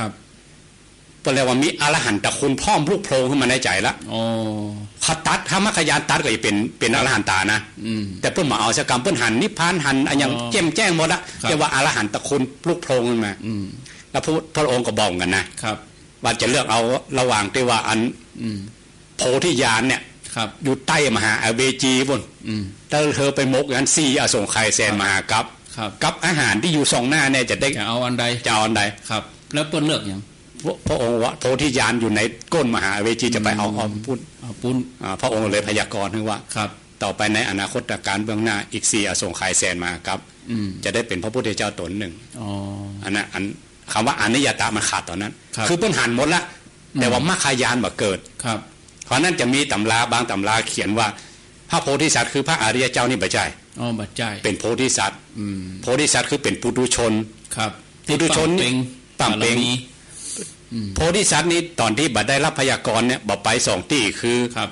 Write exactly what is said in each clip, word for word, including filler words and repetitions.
ครับ เปิ้นเรียกว่ามีอรหันตคุณพร้อมลุกโผล่ขึ้นมาในใจ๋ละ อ๋อ เขาตัด ถ้ามรรคญาณตัดก็จะเป๋น เป๋นอรหันตานะ อืม แต่เปิ้นบ่เอาสักกำ เปิ้นหันนิพพาน หันอะหยัง อ๋อ แจ่มแจ้งหมดละ ครับ เรียกว่าอรหันตคุณลุกโผล่ขึ้นมา อืม แล้วพระ พระองค์ก็บอกกั๋นนะ ครับ ว่าจะเลือกเอาระหว่างตี้ว่าอัน อืม โพธิญาณเนี่ย ครับ อยู่ใต้มหาอเวจีปู๊น อืม แล้วเธอไปหมกอยู่หั้นสี่อสงไขยแสนมหากัป ครับ กับอาหารตี้อยู่ส่องหน้าเนี่ยจะได้ จะเอาอันใด จะเอาอันใด ครับ แล้วเปิ้นเลือกหยัง พระ พระองค์ว่าโพธิญาณอยู่ในก้นมหาอเวจี จะไปเอา อืม เอาปู๊น เอาปู๊น อ่า พระองค์เลยพยากรณ์ให้ว่า ครับ ต่อไปในอนาคตกาลเบื้องหน้าอีกสี่อสงไขยแสนมหากัป อืม จะได้เป๋นพระพุทธเจ้าต๋นนึ่ง อ๋อ อันนั้น อัน กำว่าอนิยตะมันขาดต๋อนนั้น ครับ คือเปิ้นหันหมดละ อืม แต่ว่ามรรคญาณบ่เกิด ครับ เพราะนั้นจะมีต๋ำราบางต๋ำราเขียนว่า พระโพธิสัตว์คือพระอริยเจ้านี่บ่ใจ้ อ๋อ บ่ใจ้ เป๋นโพธิสัตว์ อืม โพธิสัตว์คือเป๋นปุถุชน ครับ ปุถุชนนี่ ต่ำเป๋ง ต่ำเป๋ง บารมี อืม โพธิสัตว์นี่ต๋อนตี้บ่ได้รับพยากรณ์เนี่ย บ่ไปสองตี้คือ ครับ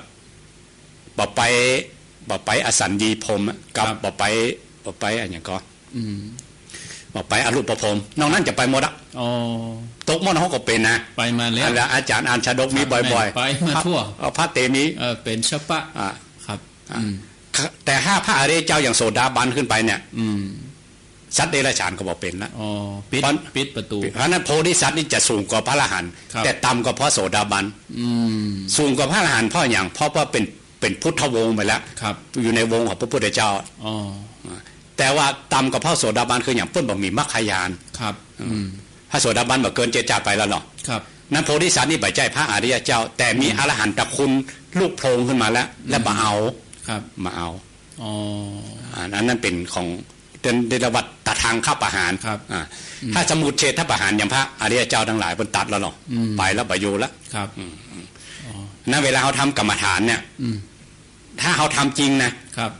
บ่ไป บ่ไปอสัญญีพรหมอะ กับ ครับ บ่ไป บ่ไปอะหยังก่อ อืม บ่ไปอรูปพรหม นอกนั้นจะไปหมดอะ อ๋อ ตกมนต์เฮาก็เป๋นนะ ไปมาแล้ว อันละอาจ๋ารย์อ่านชาดกบ่อยๆ ไปมาทั่ว พระ เอ่อ พระเตมี เออ เป๋นชะปะ อ่า ครับ อ่า อืม แต่ถ้าพระอริยเจ้าอย่างโสดาบันขึ้นไปเนี่ย อืม สัตว์เดรัจฉานก็บ่เป๋นละ อ๋อ ปิด เพราะ ปิดประตู๋ เพราะนั้นโพธิสัตว์นี่จะสูงกว่าพระอรหันต์ ครับ แต่ต่ำกว่าพระโสดาบัน อืม สูงกว่าพระอรหันต์เพราะหยัง เพราะว่าเป๋น เป๋นพุทธวงศ์ไปแล้ว ครับ อยู่ในวงศ์ของพระพุทธเจ้า อ๋อ แต่ว่าต่ำกว่าพระโสดาบันคือหยัง เปิ้นบ่มีมรรคญาณ ครับ อืม อืม พระโสดาบันบ่เกินเจ็ดจาติไปแล้วเนาะ ครับ นั้นโพธิสัตว์นี่บ่ใจ้พระอริยเจ้า แต่มี อืม อรหันตคุณลุกโผล่ขึ้นมาแล้ว อืม แล้วบ่เอา ครับ บ่เอา อ๋อ อ่า อันนั้นเป๋นของ เรียกว่าตทังคประหาร ครับ อ่า อืม ถ้าสมุจเฉทประหารอย่างพระอริยเจ้าตังหลายเปิ้นตัดแล้วเนาะ อืม ไปแล้วบ่อยู่แล้ว ครับ อืม อืม อ๋อ นั้นเวลาเฮาทำกรรมฐานเนี่ย อืม ถ้าเฮาทำจริงนะ ครับ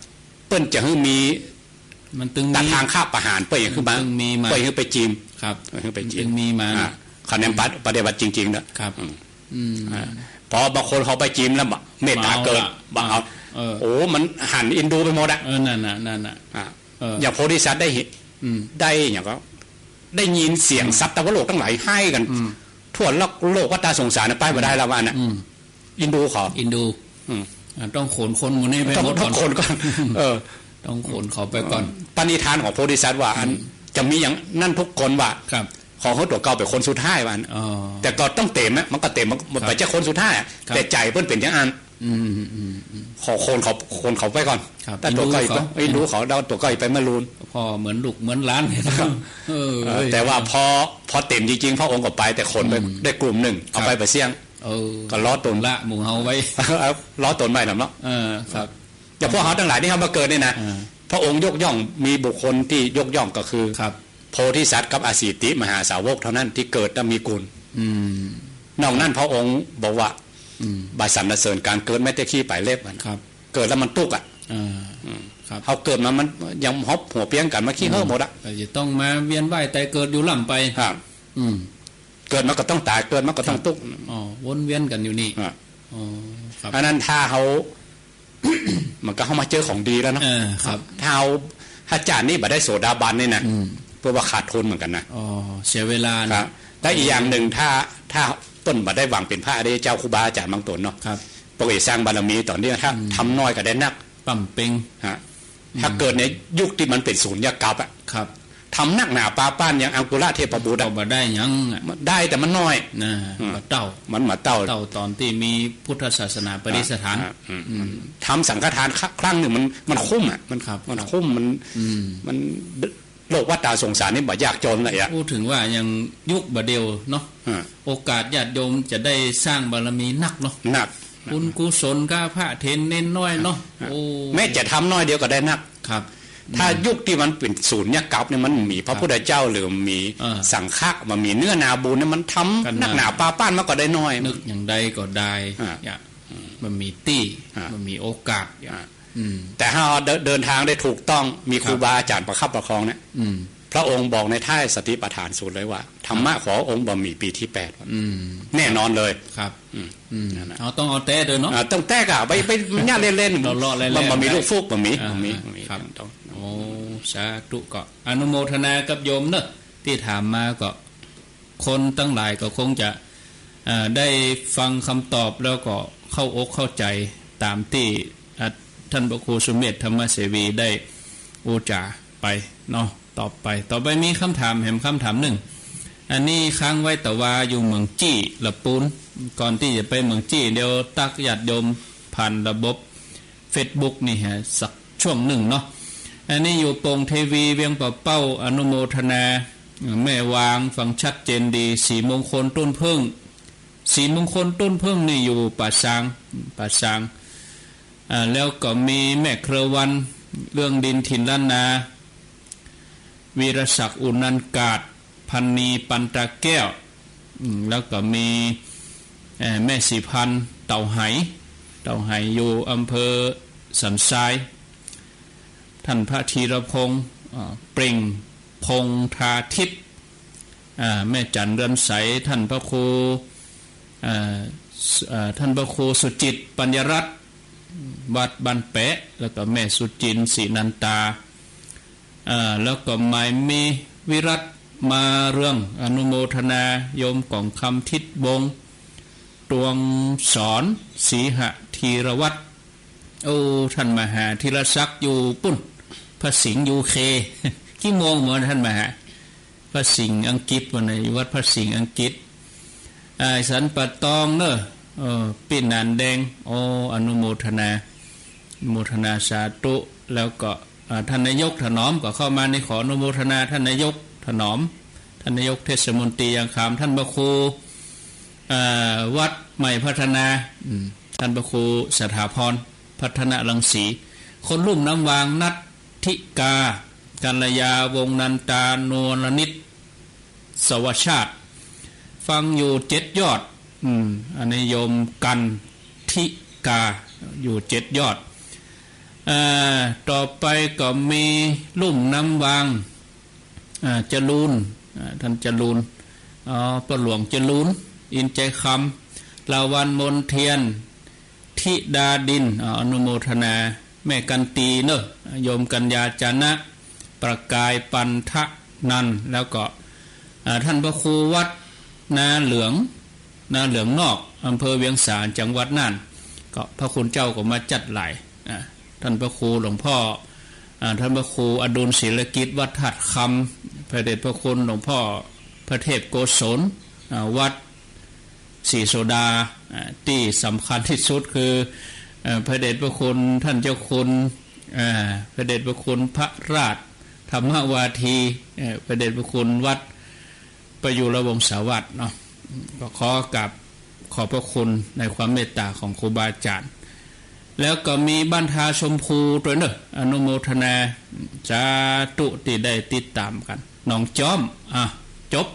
เปิ้นจะหื้อมี มันตึงมี ตทังคประหาร เปิ้นจะหื้อมา มันตึงมีมา เปิ้นจะหื้อไปจิม ครับ เปิ้นจะหื้อไปจิม มันตึงมีมา อ่า เขาแนมปะ ปฏิบัติจริงๆ เนาะ ครับ อืม อืม อ่า พอบางคนเขาไปจิมแล้วเมตตาเกิด บ่เอาละ บ่เอา เออ โอ้ มันหันอินดูไปหมดอะ เออ นั่นน่ะ นั่นน่ะ อ่า เออ อย่างโพธิสัตว์ได้เห็น อืม ได้อย่างก็ ได้ยินเสียง อืม สัตว์เทวโลกตังหลายไห้กั๋น อืม ทั่วโลก โลกวัฏสงสารน่ะ ไปบ่ได้แล้วว่าน่ะ อืม อินดูเขา อินดู อืม อ่า ต้องขนคนหมู่นี้ไป ต้อง หมดก่อน ต้องขนก่อน เออ ต้องขนเขาไปก่อน ปณิธานของโพธิสัตว์ว่าอัน อืม จะมีอย่างนั้นทุกคนว่า ครับ ขอหื้อตั๋วเก่าเป๋นคนสุดท้ายว่าอัน อ๋อ แต่ก็ต้องเต๋มอะ มันก็เต๋ม มัน มัน ครับ บ่ใจ้คนสุดท้ายอะ ครับ แต่ใจ๋เปิ้นเป๋นอย่างอั้น อืม อืม อืม ขอขนเขา ขนเขาไปก่อน ครับ แต่ตั๋วเก่า อินดูเขา อินดูเขา แล้วตั๋วเก่าไปมะรูน พ่อเหมือนลูกเหมือนหลาน เออ เออ แต่ว่าพอ พอเต๋มจริงๆ พระองค์ก็ไป แต่ขนไป อืม ได้กลุ่มนึ่ง เอาไป ครับ บ่เสี้ยง เออ ก็ล้อต๋น ละหมู่เฮาไว้ ล้อต๋นไปนำเนาะ เออ ครับ อย่างพวกเฮาตังหลายตี้เฮามาเกิดนี่นะ อ่า พระองค์ยกย่อง มีบุคคลตี้ยกย่องก็คือ ครับ โพธิสัตว์กับอสีติมหาสาวกเท่านั้นตี้เกิดแล้วมีกุณ อืม นอกนั้นพระองค์บอกว่า อืม บ่สรรเสริญก๋านเกิดแม้แต่ขี้ปลายเล็บอะ ครับ เกิดแล้วมันตุ๊กข์อะ อ่า อืม ครับ เฮาเกิดมามันยังฮอบหัวเปียงกั๋น มาขี้เหิ้อหมดอะ ก็จะต้องมาเวียนว่ายต๋ายเกิดอยู่ร่ำไป ครับ อืม เกิดมาก็ต้องต๋าย เกิดมาก็ต้องตุ๊กข์ อ๋อ วนเวียนกั๋นอยู่นี่ อ่ะ อ๋อ ครับ อันนั้นถ้าเฮา มันก็เฮามาเจอของดีแล้วเนาะ เออ ครับ ถ้าเฮา ถ้าจาตินี้บ่ได้โสดาบันนี่นะ อืม เปิ้นว่าขาดทุนเหมือนกั๋นนะ อ๋อ เสียเวลานะ ครับ และอีกอย่างนึ่ง ถ้า ถ้าเปิ้นบ่ได้หวังเป๋นพระอริยเจ้าครูบาอาจ๋ารย์บางต๋นเนาะ ครับ เปิ้นก็จะสร้างบารมีต๋อนนี้ ถ้า อืม ทำน้อยก็ได้นัก ต่ำเป๋ง ฮะ อืม ถ้าเกิดในยุคตี้มันเป๋นสุญญกัปอะ ครับ ทำนักหนาปาป้านอย่างอังคุระเทพบุตรอะ ก็บ่ได้หยังอะ ได้แต่มันน้อย นะ อืม บ่เต้า มันบ่เต้า เต้าต๋อนตี้มีพุทธศาสนาประดิษฐาน อ่ะ อืม อืม ทำสังฆทานครั้งนึ่งมัน มันคุ้มอะ มัน ครับ มัน ครับ คุ้ม มัน อืม มัน โลกวัฏฏะสงสารนี่บ่ยากจนเลยอะ พูดถึงว่าอย่างยุคบ่าเดี่ยวเนาะ อ่า โอกาสญาติโยมจะได้สร้างบารมีนักเนาะ นัก บุญกุศลกับพระเถรเณรน้อยเนาะ อ่า โอ้ แม้จะทำน้อยเดียวก็ได้นัก ครับ ถ้า อืม ยุคตี้มันเป๋นสุญญกัปเนี่ย มันมีพระพุทธเจ้าหรือมี เออ สังฆะ มันมีเนื้อนาบุญเนี่ย มันทำนักหนาปาป้านมันก็ได้น้อย นึกอย่างใดก็ได้ อ่า อย่า มันมีตี้ อ่า มันมีโอกาส อ่า อืม แต่ถ้าเดิน เดินทางได้ถูกต้อง มี ครับ ครูบาอาจ๋ารย์ประคับประคองเนี่ย อืม พระองค์บอกในท้ายสติปัฏฐานสูตรเลยว่า ธรรมะ ครับ ขององค์บ่มีปี๋ตี้แปด อืม แน่นอนเลย ครับ อืม อืม นั่นน่ะ เฮาต้องเอาแต๊เด้อเนาะ อ่า ต้องแต๊ก่ะ ไป ไปเยียะเล่นๆ เลาะๆ แล่ๆ มันบ่มีลูกฟุก บ่มี อ่า บ่มี อ่า บ่มี ครับ ต้อง โอ้ สาธุ ก็อนุโมทนากับโยมเนาะ ตี้ถามมาก็ คนตังหลายก็คงจะ เอ่อ ได้ฟังกำตอบแล้วก็เข้าอกเข้าใจ๋ต๋ามตี้ อ่า ต้านพระครูสุเมธ ธรรมเสวีได้อู้จ๋าไปเนาะ ตอบไป ต่อไปมีกำถามแหมกำถามนึ่ง อันนี้ค้างไว้ตะวาอยู่เหมืองจี้ละปูน ก่อนตี้จะไปเหมืองจี้ เดี๋ยวตักญาติโยมผ่านระบบเฟซบุ๊กนี่ฮะ สักช่วงนึ่งเนาะ อันนี้อยู่โป่งเทวี เวียงป่าเป้า อนุโมทนา แม่วาง ฟังชัดเจนดี ศรีมงคล ต้นเพิ่ง ศรีมงคล ต้นเพิ่งนี่อยู่ป่าซาง ป่าซาง อ่า แล้วก็มีแม่เครือวัน เรื่องดินถิ่นล้านนา วีรศักดิ์ อุนันกาด พันนี ปันตาแก้ว อืม แล้วก็มี เอ่อ แม่ศรีพันธ์ เต่าไห เต่าไหอยู่อำเภอสันทราย ต้านพระธีรพงษ์ อ่า เปล่งพงษ์ทาทิพย์ อ่า แม่จันทร์เรือนใส ต้านพระครู อ่า อ่า ต้านพระครูสุจิต ปัญญรัตน์ วัดบ้านแปะ แล้วก็แม่สุจินต์ ศรีนันตา อ่า แล้วก็หมายมีวิรัตน์ มาเรือง อนุโมทนา โยมก๋องคำ ทิศวงศ์ ตวงสอน ศรีหะธีรวัฒน์ โอ้ ต้านมหาธีรศักดิ์อยู่ปู้น พระสิงห์ ยูเค กี่โมงหมดต้านมหา พระสิงห์อังกฤษวันนี้ อยู่วัดพระสิงห์อังกฤษ อ่า สันป่าตองเนอะ เออ ปี้หนานแดง โอ้ อนุโมทนา อนุโมทนาสาธุ แล้วก็ อ่า ต้านนายกถนอมก็เข้ามานี่ ขออนุโมทนาต้านนายกถนอม ต้านนายกเทศมนตรียางคำ ต้านพระครู อ่า วัดใหม่พัฒนา อืม ต้านพระครูสถาพร พัฒนรังสี คนลุ่มน้ำวาง นัทธิกา กัลยา วงศ์นันตา นวลนิต สวชาติ ฟังอยู่เจ็ดยอด อืม อันนี้โยมกันทิกา อยู่เจ็ดยอด อ่า ต่อไปก็มีลุ่มน้ำวาง อ่า จรูน อ่า ต้านจรูน อ๋อ ป้าหลวงจรูน อินทร์ใจคำ ลาวัณ มนเทียน ธิดาดิน อ่า อนุโมทนา แม่กันตีเนอะ โยมกัญญา จานะ ประกาย ปันทะนันท์ แล้วก็ อ่า ต้านพระครูวัดนาเหลือง นาเหลืองนอก อำเภอเวียงสา จังหวัดน่าน ก็พระคุณเจ้าก็มาจัดหลาย อ่า ต้านพระครูหลวงพ่อ อ่า ต้านพระครูอดุล ศิลกิจ วัดธาตุคำ พระเดชพระคุณหลวงพ่อพระเทพโกศล อ่า วัดศรีโสดา อ่า ตี้สำคัญตี้สุดคือ เอ่อ พระเดชพระคุณต้านเจ้าคุณ อ่า พระเดชพระคุณพระราชธรรมวาที เอ่อ พระเดชพระคุณวัด ประยุรวงศาวาสเนาะ ก็ขอกราบขอบพระคุณในความเมตต๋าของครูบาอาจ๋ารย์ แล้วก็มีบ้านทาชมพูตวยเนอะ อนุโมทนา สาธุตี้ได้ติดต๋ามกั๋น หนองจ๊อม อ่ะ จบ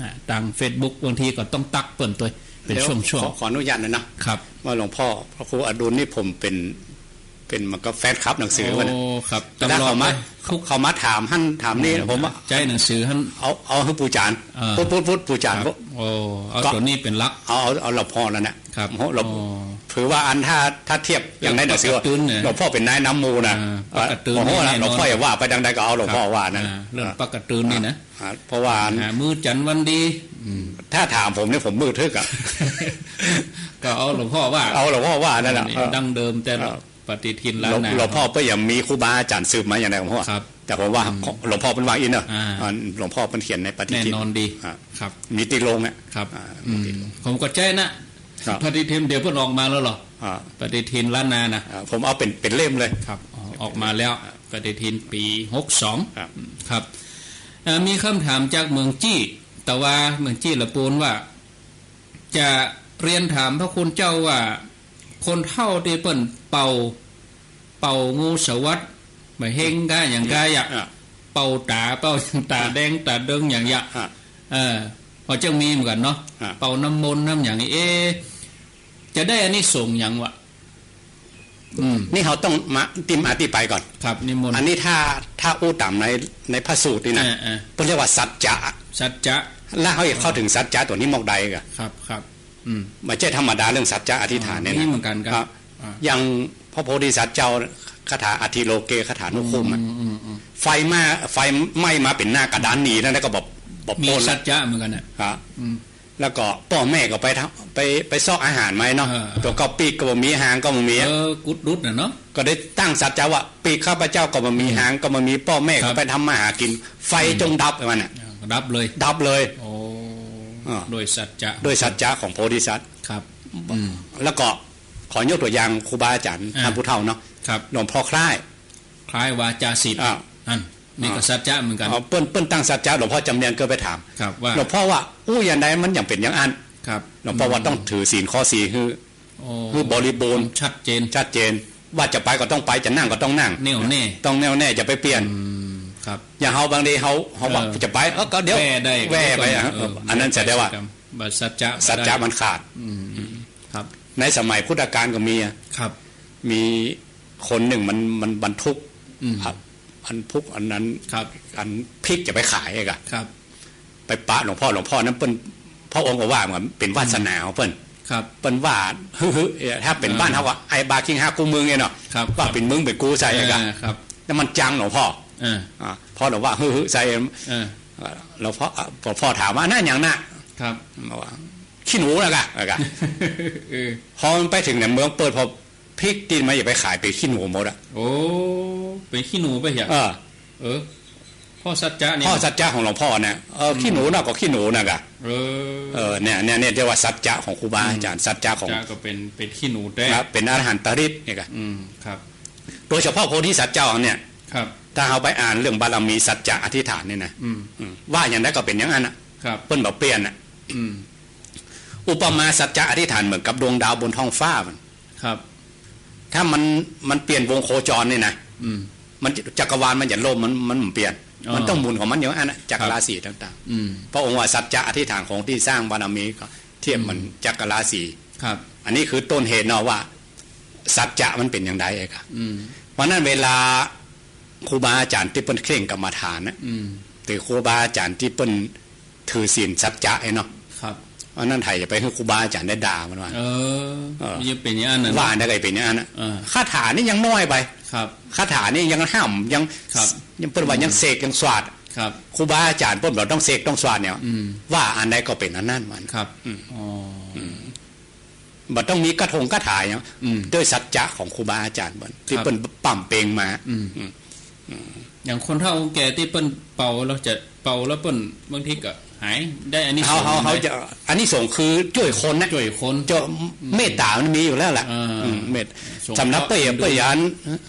อ่ะ ตางเฟซบุ๊กบางทีก็ต้องตักเปิ้นตวย เป๋น เดี๋ยว ช่วงๆ ขอ ขออนุญาตหน่อยนะ ครับ ว่าหลวงพ่อพระครูอดุลนี่ผมเป๋น เป๋นเหมือนกับแฟนคลับหนังสือมันนะ โอ้ ครับ เวลาเขามา ตลอดเลย เขามาถามหั้นถามนี่ อืม ผมว่า ใจ๊หนังสือหั้น เอา เอาหื้อปู่จ๋ารย์ อ่า ปุ๊บปุ๊บปุ๊บ ปู่จ๋ารย์ ครับ ปุ๊บ โอ้ เอา ก็ ตั๋วนี้เป๋นหลัก เอา เอา เอาหลวงพ่อนั่นแหละ ครับ โอ้โห หลวง โอ้ ถือว่าอันถ้า ถ้าเทียบอย่างในหนังสือ หลวงป้าการ์ตูนเนี่ย หลวงพ่อเป๋นนายน้ำหมู่นะ อ่า ป้าการ์ตูน โอ้โห นี่แน่นอน หลวงพ่ออย่าว่าไปตางใดก็เอาหลวงพ่อว่านั่น อ่า เรื่องป้าการ์ตูนนี่นะ อ่า เพราะว่า อ่า มื้อจั๋นวันดี อืม ถ้าถามผมเนี่ยผมมืดทึกอะ ก็เอาหลวงพ่อว่า เอาหลวงพ่อว่านั่นแหละ นี่ เออ ดั้งเดิมแต่ เออ ปฏิทินล้านนา หลวง หลวงพ่อเปิ้นยังมีครูบาอาจ๋ารย์สืบมาอย่างใดหลวงพ่อ ครับ แต่ผมว่า อืม หลวงพ่อเปิ้นว่าอี้เนอะ อ่า อ่า หลวงพ่อเปิ้นเขียนในปฏิทิน แน่นอนดี อ่า ครับ มีตี้โรงอะ ครับ อ่า อืม มีตี้โรง ผมก็ใจ๊นะ ครับ ปฏิทินเดี๋ยวเปิ้นออกมาแล้วเหรอ อ่า ปฏิทินล้านนานะ อ่า ผมเอาเป๋น เป๋นเล่มเลย ครับ อ๋อ ออกมาแล้ว อ่า ปฏิทินปี๋หกสอง ครับ ครับ เอ่อ มีกำถามจากเหมืองจี้ ตะวา เหมืองจี้ละปูนว่า จะเรียนถามพระคุณเจ้าว่า คนเฒ่าตี้เปิ้นเป่า เป่างูสวัสดิ์ บ่าเฮงก้าอย่างก้าอะ อ่ะ เป่าต๋า เป่าอย่างต๋าแดงต๋าเดิงอย่างเยียะ อ่ะ เออ ก็จะมีเหมือนกั๋นเนาะ อ่ะ เป่าน้ำมนต์น้ำอย่างนี้ เอ๊ะ จะได้อานิสงส์หยังวะ อืม นี่เฮาต้องมาตี้มาตี้ไปก่อน ครับ นิมนต์ อันนี้ถ้า ถ้าอู้ต๋ามใน ในพระสูตรนี่นะ เออ เออ เปิ้นเรียกว่าสัจจะ สัจจะ แล้วเฮาจะเข้าเถิงสัจจะตั๋วนี้มอกใดก่อ ครับ ครับ อืม บ่ใจ้ธรรมดาเรื่องสัจจะอธิษฐานเนี่ยนะ มีเหมือนกั๋นครับ ครับ อ่า อย่างพระโพธิสัตว์เจ้าคาถาอธิโลเก คาถานุคุมอะ อืม อืม อืม ไฟมา ไฟไหม้มาเป๋นหน้ากระดานหนีนั่นนะ ก็แบบ บ่ปล้นละ มีสัจจะเหมือนกั๋นน่ะ ฮะ อืม แล้วก็ป้อแม่ก็ไปทำ ไป ไปซอกอาหารมาเนาะ เออ ตั๋วเก่าปีกก็บ่มี หางก็บ่มี เออ กุดรุดน่ะเนาะ ก็ได้ตั้งสัจจะว่า ปีกข้าพเจ้าก็บ่มี อืม หางก็บ่มี ป้อแม่ก็ ครับ ไปทำมาหากิ๋น ไฟ อืม จงดับ มันน่ะ อ่า ดับเลย ดับเลย โอ้ อ่า ด้วยสัจจะ ด้วยสัจจะของโพธิสัตว์ ครับ อืม แล้วก็ขอยกตั๋วอย่างครูบาอาจ๋ารย์ อ่า ต้านผู้เฒ่าเนาะ ครับ หลวงพ่อคล้าย คล้ายวาจาสิทธิ์ อ่า อันนี้ก็ อ่า สัจจะเหมือนกั๋น อ๋อ เปิ้น เปิ้นตั้งสัจจะ หลวงพ่อจำเนียนก็ไปถาม ครับ ว่า หลวงพ่อว่า อู้อย่างใดมันยังเป๋นอย่างอั้น ครับ หลวงพ่อว่า อืม ต้องถือศีลข้อสี่หื้อ โอ้ หื้อบริบูรณ์ ชัดเจน ชัดเจน ว่าจะไปก็ต้องไป จะนั่งก็ต้องนั่ง แน่วแน่ ต้องแน่วแน่ อย่าไปเปลี่ยน อืม ครับ อย่างเฮาบางทีเฮา เฮาว่า เออ จะไป เออ ก็เดี๋ยว แว่ได้ แว่ไป ก็ อ่ะ เออ อันนั้นแสดงว่า สัจจะ สัจจะมันขาด อืม ครับ ในสมัยพุทธกาลก็มีอะ ครับ มีคนนึ่งมัน มันบรรทุก อืม ครับ บรรทุกอันนั้น ครับ อันพริกจะไปขายอะกะ ครับ ไปปะหลวงพ่อ หลวงพ่อนั้นเปิ้น พระองค์ก็ว่ามันเป๋นวาสนาของเปิ้น ครับ เปิ้นว่า ฮึๆ เอ่อ ถ้าเป๋น อ่า บ้านเฮาก็ ไอ้บาคิงฮากูมึงเนี่ยเนาะ ครับ ว่าเป๋นมึงเป๋นกูใส่อะกะ เออ ครับ แล้วมันจังหลวงพ่อ เออ อ่า พอหลวงพ่อว่า ฮึๆ ใส่ เออ หลวงพ่อ อ่ะ หลวงพ่อถามว่า นั่นหยังน่ะ ครับ บอกว่า ขี้หนูนะกะ อะกะ เออ พอมันไปเถิงในเมืองเปิ้น พอพริกตี้มันจะไปขายเป๋นขี้หนูหมดอะ โอ้ เป๋นขี้หนูไปเหีย เออ เออ เพราะสัจจะเนี่ย เพราะสัจจะของหลวงพ่อเนี่ย เออ อืม ขี้หนูน่ะก็ขี้หนูน่ะกะ เออ เออ เนี่ย เนี่ย เนี่ยเรียกว่าสัจจะของครูบาอาจ๋ารย์ อืม สัจจะของ สัจจะก็เป๋น เป๋นขี้หนูแต๊ นะ เป๋นอรหันตฤทธิ์เนี่ยกะ อืม ครับ โดยเฉพาะโพธิสัตว์เจ้าเนี่ย ครับ ถ้าเฮาไปอ่านเรื่องบารมีสัจจะอธิษฐานเนี่ยนะ อืม อืม ว่าอย่างใดก็เป๋นอย่างอั้นน่ะ ครับ เปิ้นบ่เปลี่ยนน่ะ อืม อุปมาสัจจะอธิษฐานเหมือนกับดวงดาวบนท้องฟ้ามัน ครับ ถ้ามัน มันเปลี่ยนวงโคจรเนี่ยนะ อืม มัน จักรวาลมันจะล่ม มัน มันเปลี่ยน อ๋อ มันต้องหมุนของมันอย่างอั้นน่ะ จักรราศีต่างๆ อืม พระองค์ว่าสัจจะอธิษฐานของตี้สร้างบารมีก็เทียบเหมือน อืม จักรราศี ครับ อันนี้คือต้นเหตุเนาะว่า สัจจะมันเป๋นอย่างใดอะกะ อืม เพราะฉะนั้นเวลาครูบาอาจ๋ารย์ตี้เปิ้นเคร่งกรรมฐานน่ะ อืม หรือครูบาอาจ๋ารย์ตี้เปิ้นถือศีลสัจจะไอ้เนาะ ครับ อันนั้นไถ่จะไปหื้อครูบาอาจ๋ารย์ได้ด่ามันว่า เออ เออ มันจะเป๋นอย่างอั้นน่ะ ว่าได้ก็เป๋นอย่างอั้นน่ะ เออ คาถานี่ยังน้อยไป ครับ คาถานี่ยังห้าม ยัง ครับ ยังเปิ้นว่ายังเสกยังสวาท ครับ ครูบาอาจ๋ารย์เปิ้นบ่ต้องเสกต้องสวาทเนี่ย อืม ว่าอันใดก็เป๋นอันนั้นมัน ครับ อืม อ๋อ อืม บ่ต้องมีคาถงคาถาหยัง อืม ด้วยสัจจะของครูบาอาจ๋ารย์เปิ้น ตี้ ครับ เปิ้นปร่ำเปรยมา อืม อืม อืม อย่างคนเฒ่าคนแก่ตี้เปิ้นเป่าแล้วจะเป่าแล้วเปิ้นบางทีก็หาย ได้อานิสงส์ เฮา เฮา เฮาจะ อานิสงส์คือจ้วยคนนะ จ้วยคน จะ อืม เมตต๋ามันมีอยู่แล้วล่ะ เออ อืม เมต สงเคราะห์ สำหรับเปิ้น เปิ้นอยาก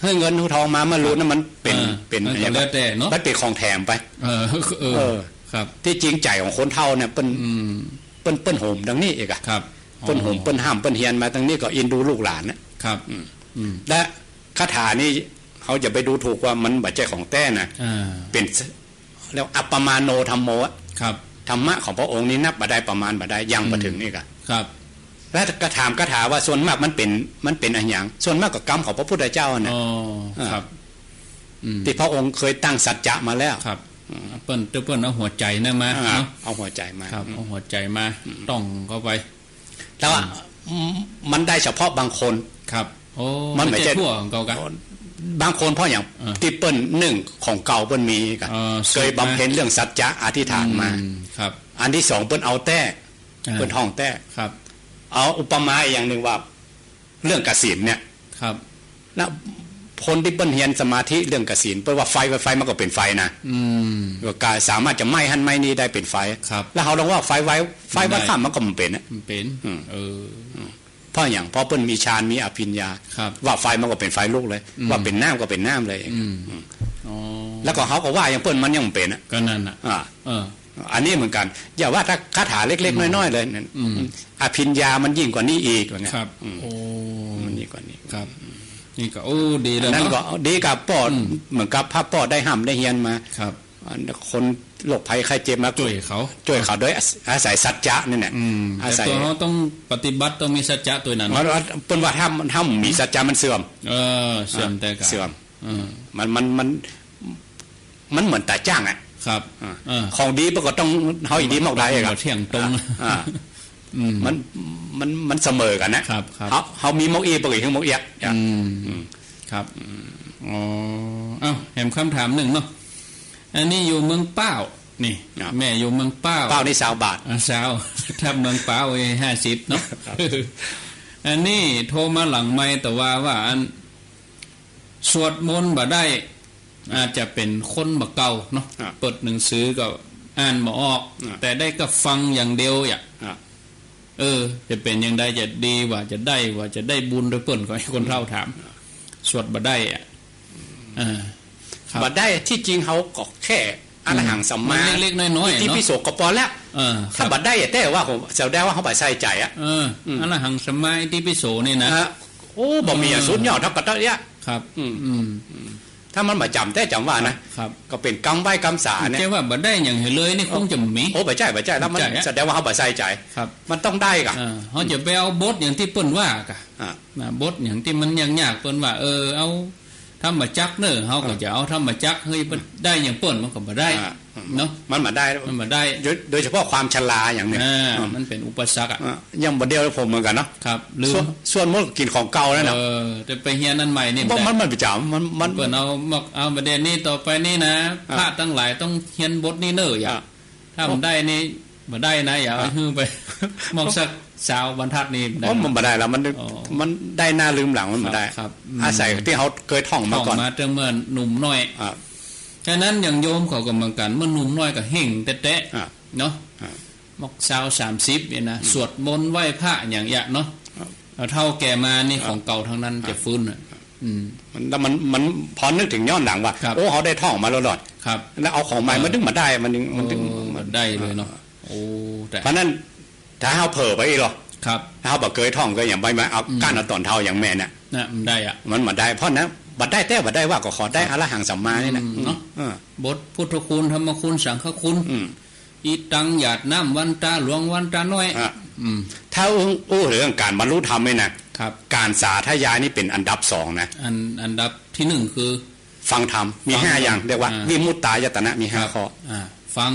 หื้อเงินหื้อทองมา มาลูนน่ะมันเป๋น เออ เป๋น มันก็แล้วแต่เนาะ มันเป๋นของแถมไป เออ เออ เออ ครับ ตี้จริงใจ๋ของคนเฒ่าเนี่ยเปิ้น อืม เปิ้น เปิ้นโหมดังนี้อีกอะ ครับ เปิ้นโหม อ๋อ เปิ้นห้ำ เปิ้นเฮียนมาดังนี้ก็เอ็นดูลูกหลานน่ะ ครับ อืม อืม และคาถานี่เฮาจะไปดูถูกว่ามันบ่ใจ้ของแต๊นะ อ่า เป๋น เรียกว่าอัปปมาโณธัมโมอะ ครับ ธรรมะของพระองค์นี่นับบ่ได้ ประมาณบ่ได้ ยังบ่เถิง อืม นี่กะ ครับ และก็ถามคาถาว่าส่วนมากมันเป๋น มันเป๋นอะหยัง ส่วนมากก็กำของพระพุทธเจ้าน่ะ อ๋อ อ่า ครับ อืม ตี้พระองค์เคยตั้งสัจจะมาแล้ว ครับ อืม เปิ้น เปิ้นเอาหัวใจ๋นั่นมา อ่า เนาะ เอาหัวใจ๋มา ครับ อืม เอาหัวใจ๋มา อืม ต้องเข้าไป แต่ว่า อืม มันได้เฉพาะบางคน ครับ โอ้ มันบ่ใจ้ บ่ใจ้ทั่วของเขากะ บางคนเพราะหยัง เออ ตี้เปิ้น นึ่ง ของเก่าเปิ้นมีกะ เออ เคยบำเพ็ญเรื่องสัจจะอธิษฐานมา อืม ครับ อันตี้สองเปิ้นเอาแต๊ อ่า เปิ้นท่องแต๊ ครับ เอาอุปมาอย่างนึ่งว่า เรื่องกสิณเนี่ย ครับ นะ คนตี้เปิ้นเฮียนสมาธิเรื่องกสิณ เปิ้นว่าไฟ ไฟ ไฟมันก็เป๋นไฟนะ อืม ก็สามารถจะไหม้หั้นไหม้นี่ได้เป๋นไฟ ครับ แล้วเฮาลองว่าไฟ ไฟ ไฟ มันได้ ว่าข้ามมันก็บ่เป๋นนะ มันเป๋น อืม เออ อืม เพราะหยัง เพราะเปิ้นมีฌาน มีอภิญญา ครับ ว่าไฟมันก็เป๋นไฟลุกเลย อืม ว่าเป๋นน้ำก็เป๋นน้ำเลย อืม อืม อ๋อ แล้วก็เฮาก็ว่าอย่างเปิ้นมันยังบ่เป๋นอะ ก็นั่นน่ะ อ่า เออ อันนี้เหมือนกั๋น อย่าว่าแต่คาถาเล็กๆ อืม น้อยๆ เลย อืม อภิญญามันยิ่งกว่านี้อีก ว่าไง ครับ อืม โอ้ มันยิ่งกว่านี้ ครับ นี่ก็ โอ้ ดีแล้ว อันนั้นก็ เนาะ ดีกับป้อ อืม เหมือนกับพระป้อได้ห้ำได้เฮียนมา ครับ อันคนโรคภัยไข้เจ็บมา จ้วยเขา จ้วยเขาโดยอาศัย อาศัยสัจจะนี่แหละ อืม อาศัย แต่ตั๋วเฮาต้องปฏิบัติ ต้องมีสัจจะตั๋วนั้น เพราะว่าเปิ้นว่าถ้า ถ้าบ่มีสัจจะมันเสื่อม เออ เสื่อม อ่ะ แต่กะ เสื่อม อืม มัน มัน มัน มันเหมือนต๋าจ้างอะ ครับ อ่า เออ ของดีเปิ้นก็ต้อง เฮาอีดีมอกได้อะ บ่เที่ยงตรง อ่า อืม มัน มัน มันเสมอกั๋นนะ ครับ ครับ เฮา เฮามีมอกอี้ เปิ้นก็หื้อมอกเอี้ย อืม อืม ครับ อืม อ๋อ เอ้า แหมคำถามนึ่งเนาะ อันนี้อยู่เมืองป้าว นี่ ครับ แม่อยู่เมืองป้าว ป้าวนี่ซาวบาท อ่า ซาว ถ้าเมืองป้าวนี่ห้าสิบเนาะ ครับ อันนี้โทรมาหลังไมค์แต่ว่า ว่าอัน สวดมนต์บ่ได้ อาจจะเป๋นคนบ่เก่าเนาะ ครับ เปิดหนังสือก็อ่านบ่ออก ครับ แต่ได้ก็ฟังอย่างเดียวอะ ครับ เออ จะเป๋นอย่างใด จะดีบ่า จะได้บ่า จะได้บุญตวยเปิ้น ก็หื้อคนเฒ่าถาม ครับ สวดบ่ได้อะ อ่า ครับ บ่ได้ ตี้จริงเฮาก็แค่ อะระหังสัมมา มันเล็กๆน้อยๆ เนาะ อิติปิโสก็ปอแล้ว เออ ครับ ถ้าบ่ได้อะ แต่ว่าผม แสดงว่าเฮาบ่ใส่ใจ๋อะ เออ อืม อะระหังสัมมาอิติปิโสนี่นะ ฮะ โอ้ บ่มีอะ เออ สุดยอดเท่ากับตรงเนี้ย ครับ อืม อืม ถ้ามันบ่จ๋ำแต๊จ๋ำว่านะ ครับ ก็เป๋นกำไหว้กำสาเนี่ย จะว่าบ่ได้หยังหื้อเลยนี่คงจะบ่มี โอ้ บ่ใจ้ บ่ใจ้ แล้วมัน บ่ใจ้อะ แสดงว่าเฮาบ่ใส่ใจ๋ ครับ มันต้องได้ก่ะ เออ เฮาจะไปเอาบทอย่างตี้เปิ้นว่าก่ะ อ่ะ นะ บทอย่างตี้มันยากๆ เปิ้นว่า เออ เอาธรรมจักรเน่อ เฮาก็ อ่ะ จะเอาธรรมจักร เฮ้ย บ่ได้อย่างเปิ้น มันก็บ่ได้ อ่ะ เนาะ มันบ่ได้ มันบ่ได้ โดย โดยเฉพาะความชราอย่างเนี้ย อ่า อืม มันเป๋นอุปสรรคอะ อ่ะ อย่างบ่าเดี่ยวผมเหมือนกั๋นเนาะ ครับ ลืม ส่วน ส่วนมนต์ก็กิ๋นของเก่าแล้วเนาะ เออ แต่ไปเฮียนอันใหม่นี่ บ่ มัน มันบ่จ๋ำ มัน มัน เปิ้นเอา บอก เอาประเด็นนี้ต่อไปนี่นะ อ่ะ พระตังหลายต้องเฮียนบทนี้เน่อ อย่า อ่ะ ถ้าบ่ได้นี่ บ่ได้นะ อย่า อ่ะ หื้อไป มอกสักซาวบรรทัดนี่บ่ได้ โอ้ มันบ่ได้แล้ว มัน อ๋อ มันได้หน้าลืมหลัง มันบ่ได้ ครับ ครับ อืม อาศัยตี้เฮาเกยท่องมาก่อน ท่องมาตั้งเมื่อหนุ่มน้อย อ่ะ ฉะนั้นอย่างโยมเขาก็เหมือนกั๋น เมื่อหนุ่มน้อยก็เฮ่งแต๊ๆ อ่ะ เนาะ อ่ะ มอกซาวสามสิบเนี่ยนะ อืม สวดมนต์ไหว้พระอย่างเนี้ยเนาะ ครับ แล้วเฒ่าแก่มานี่ ครับ ของเก่าทั้งนั้น ครับ จะฟื้นอะ ครับ อืม มัน แล้วมัน มันพอนึกเถิงย้อนหลังว่า ครับ โอ้ เฮาได้ท่องมาตลอด ครับ แล้วเอาของใหม่ อ่าม มาดึงบ่ได้ มันดึง มันดึง เออ บ่ได้เลยเนาะ อ่า โอ้ แต่ เพราะนั้น ถ้าเฮาเผลอไปอี้หรอ ครับ ถ้าเฮาบ่เกยท่องเกยอย่างไปมา เอา อืม กั้นเอาต๋อนเฒ่าอย่างแม่เนี่ย น่ะ มันบ่ได้อะ มันบ่ได้ เพราะนั้น บ่ได้แต๊บ่ได้ว่า ก็ขอได้ ครับ อะระหังสัมมานี่นะ อืม เนาะ เออ บทพุทธคุณ ธรรมคุณ สังฆคุณ อืม อีตัง หยาดน้ำวันตาหลวงวันตาน้อย อ่ะ อืม ถ้าอู้ อู้เถิงก๋านบรรลุธรรมนี่นะ ครับ ก๋านสาธยายนี่เป๋นอันดับสองนะ อัน อันดับตี้หนึ่งคือ ฟังธรรม มี ฟังธรรม ห้าอย่าง เรียกว่า อ่า วิมุตตายตนะ มีห้า ครับ ข้อ อ่า ฟัง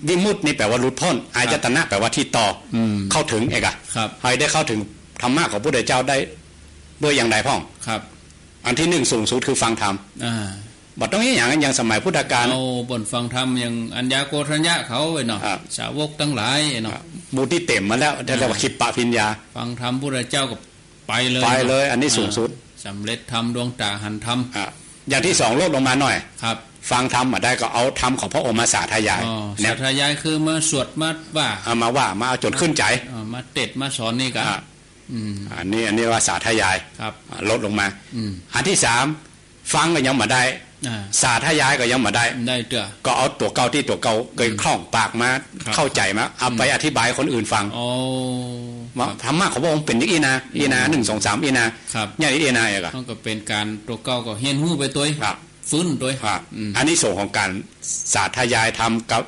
วิมุตตินี่แปลว่าหลุดป๊น ครับ อายตนะแปลว่าตี้ต่อ อืม เข้าเถิงเอกอะ ครับ หื้อได้เข้าเถิงธรรมะของพระพุทธเจ้าได้ด้วยอย่างใดพ่อง ครับ อันตี้หนึ่งสูงสุดคือฟังธรรม อ่า บ่ต้องอีหยัง อย่างสมัยพุทธกาล เอาเปิ้นฟังธรรมอย่างอัญญาโกณฑัญญะเขาเนาะ ครับ สาวกตังหลายเนาะ ครับ หมู่ตี้เต๋มมาแล้ว อ่า เรียกว่าคิปปะพิญญา ฟังธรรมพุทธเจ้าก็ไปเลย ไปเลย เนาะ อันนี้สูงสุด อ่า สำเร็จธรรมดวงต๋าหันธรรม อ่ะ อย่างตี้สองลดลงมาหน่อย ครับ ฟังธรรมบ่ได้ก็เอาธรรมของพระองค์มาสาธยาย อ๋อ เนี่ย สาธยายคือมาสวดมาว่า เอามาว่า มาเอาจ๋นขึ้นใจ๋ อ่า มาเตศน์มาสอนนี่ก็ อ่ะ อืม อันนี้ อันนี้ว่าสาธยาย ครับ อ่ะ ลดลงมา อืม อันตี้สาม ฟังก็ยังบ่ได้ อ่า สาธยายก็ยังบ่ได้ ได้เตื้อ ก็เอาตั๋วเก่าตี้ตั๋วเก่าเกย อืม คล่องปากมา ครับ เข้าใจ๋มา เอาไป อืม อธิบายคนอื่นฟัง อ๋อ ว่า ครับ ธรรมะของพระองค์เป๋นอย่างอี้นะ อี้นะ อืม หนึ่ง สอง สาม อี้นะ ครับ อย่างอี้อี้นะ อย่างก็ มันก็เป๋นก๋านตั๋วเก่าก็เฮียนฮู้ไปตวย ครับ ฟื้นตวย ครับ อืม อานิสงส์ของก๋านสาธยายธรรมกับ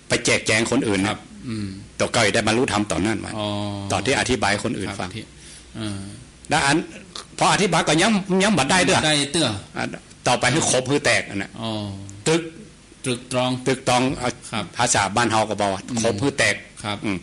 ไปแจกแจงคนอื่น ครับ อืม ตั๋วเก่าได้บรรลุธรรมต๋อนนั้นมา อ๋อ ต๋อนตี้อธิบายคนอื่น ครับ ฟัง ที่ เออ แล้วอัน พออธิบายก็ยัง ยังบ่ได้เตื้อ ได้เตื้อ อ่ะ ต่อไปหื้อครบหื้อแตกอันน่ะ อ๋อ ตึก ตรึกตรอง ตึกตรอง เอา ครับ ภาษาบ้านเฮาก็บอกว่า อืม ครบหื้อแตก ครับ อืม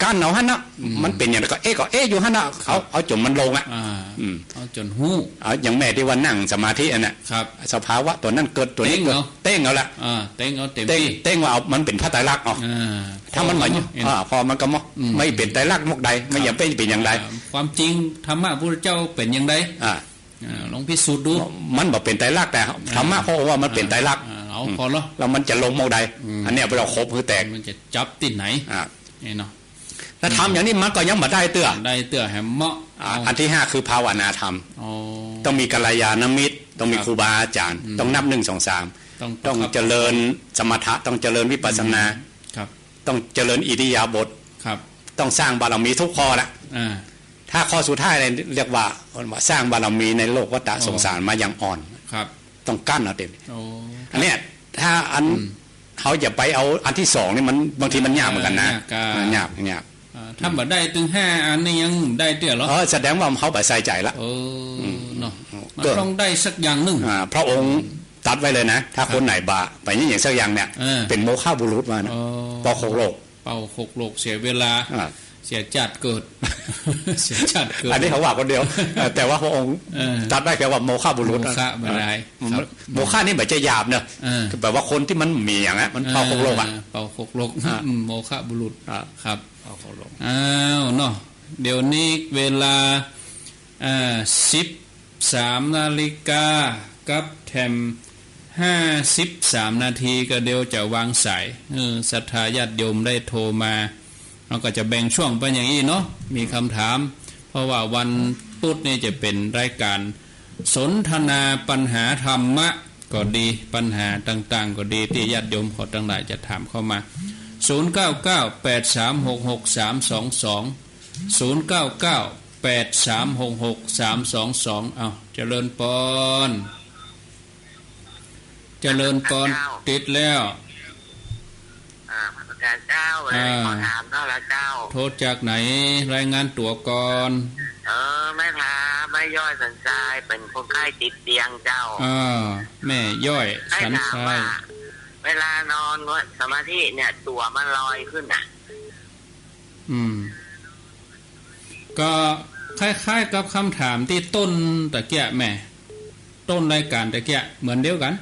กั้นเอาหั้นน่ะ อืม มันเป๋นอย่างใดก็เอ๊ะ ก็เอ๊ะอยู่หั้นน่ะ ครับ เอา เอาจ๋นมันลงอะ อ่า อืม เอาจ๋นฮู้ เอาอย่างแม่ตี้ว่านั่งสมาธิอันน่ะ ครับ สภาวะตั๋วนั้นเกิดตั๋วนี้เกิด เต็งเอา เต็งเอาละ อ่า เต็งเอาเต๋ม เต็ง ตี้ เต็งว่าเอามันเป๋นพระไตรลักษณ์เอา อ่า ถ้ามันบ่ พอเนาะ อ่า พอมันก็บ่ อืม บ่เป๋นไตรลักษณ์มกใด มัน ครับ ยังเป๋น เป๋นอย่างใด อ่า ความจริงธรรมะพระพุทธเจ้าเป๋นอย่างใด อ่า อ่า ลองพิสูจน์ดู มันบ่เป๋นไตรลักษณ์ แต่ อ่า ธรรมะพระองค์ว่ามันเป๋นไตรลักษณ์ อ่า เอา อืม พอเนาะ แล้วมันจะลงมกใด อืม อันเนี้ยเราครบหื้อแตก มันจะจับตี้ไหน อ่า นี่เนาะ ถ้าทำอย่างนี้มันก็ยังบ่ได้เตื้อ ได้เตื้อแหมเหมาะ อ่า เอา อันตี้ห้าคือภาวนาธรรม อ๋อ ต้องมีกัลยาณมิตร ต้องมี ครับ ครูบาอาจ๋ารย์ อืม ต้องนับหนึ่ง สอง สาม ต้อง ต้องเจริญสมถะ ต้องเจริญวิปัสสนา อืม ครับ ต้องเจริญอิริยาบถ ครับ ต้องสร้างบารมีทุกข้อละ อ่า ถ้าข้อสุดท้ายเนี่ยเรียกว่า ว่าสร้างบารมีในโลกวัฏฏะ อ๋อ สงสารมายังอ่อน ครับ ต้องกั้นเอาเต๋ม โอ้ อันเนี้ย ถ้าอัน อืม เฮาจะไปเอาอันตี้สองนี่มัน บางทีมันยากเหมือนกั๋นนะ ยาก อ่า มันยาก ยาก อ่า ถ้าบ่ได้ตึงห้าอันนี่ยังได้เตื้อเหรอ เออ แสดงว่าเฮาบ่ใส่ใจ๋ละ เออ อืม เนาะ ก็ มันต้องได้สักอย่างนึ่ง อ่า พระองค์ อืม ตรัสไว้เลยนะ ถ้า ครับ คนไหนบ่า ไปนี่อย่างสักอย่างเนี่ย เออ เป๋นโมฆะบุรุษว่านะ อ๋อ เป่าหกโลก เป่าหกโลกเสียเวลา อ่า เสียจาติเกิด เสียชาติเกิด อันนี้เขาว่าคนเดียว เออ แต่ว่าพระองค์ เออ ตรัสได้แค่ว่าโมฆะบุรุษ โมฆะบ่ได้ เออ ครับ โมฆะนี่บ่ใจ้หยาบเนอะ เออ คือแบบว่าคนตี้มันเหมียงอะ มันเผาขกลกอะ เออ เผาขกลก อ่ะ อืม โมฆะบุรุษ อ่ะ ครับ เผาขกลก อ้าวเนาะ เดี๋ยวนี้เวลา อ่า สิบสามนาฬิกากับแถมห้าสิบสามนาที ก็เดี๋ยวจะวางสาย เออ ศรัทธาญาติโยมได้โทรมา เฮาก็จะแบ่งช่วงไปอย่างอี้เนาะ มีคำถาม เพราะว่าวันพุธนี่จะเป๋นรายการสนทนาปัญหาธรรมะก็ดี ปัญหาต่างๆ ก็ดี ตี้ญาติโยมเขาตังหลายจะถามเข้ามา ศูนย์เก้าเก้า แปดสามหกหก สามสองสอง ศูนย์เก้าเก้า แปดสามหกหก สามสองสอง เอ้า เจริญปอน เจริญปอน เจ้า ติดแล้ว อ่า พระอาจารย์เจ้า อ่า ขอถามหน่อยละเจ้า โทรจากไหน รายงานตั๋วก่อน เออ แม่ครับ แม่ย้อยสันทราย เป๋นคนไข้ติดเตียงเจ้า อ่า แม่ย้อยสันทราย แม่ถามว่า เวลานอนสมาธิเนี่ย ตั๋วมันลอยขึ้นน่ะ อืม ก็คล้ายๆ กับคำถามตี้ต้นตะเกียะแม่ ต้นรายการตะเกียะ เหมือนเดียวกั๋น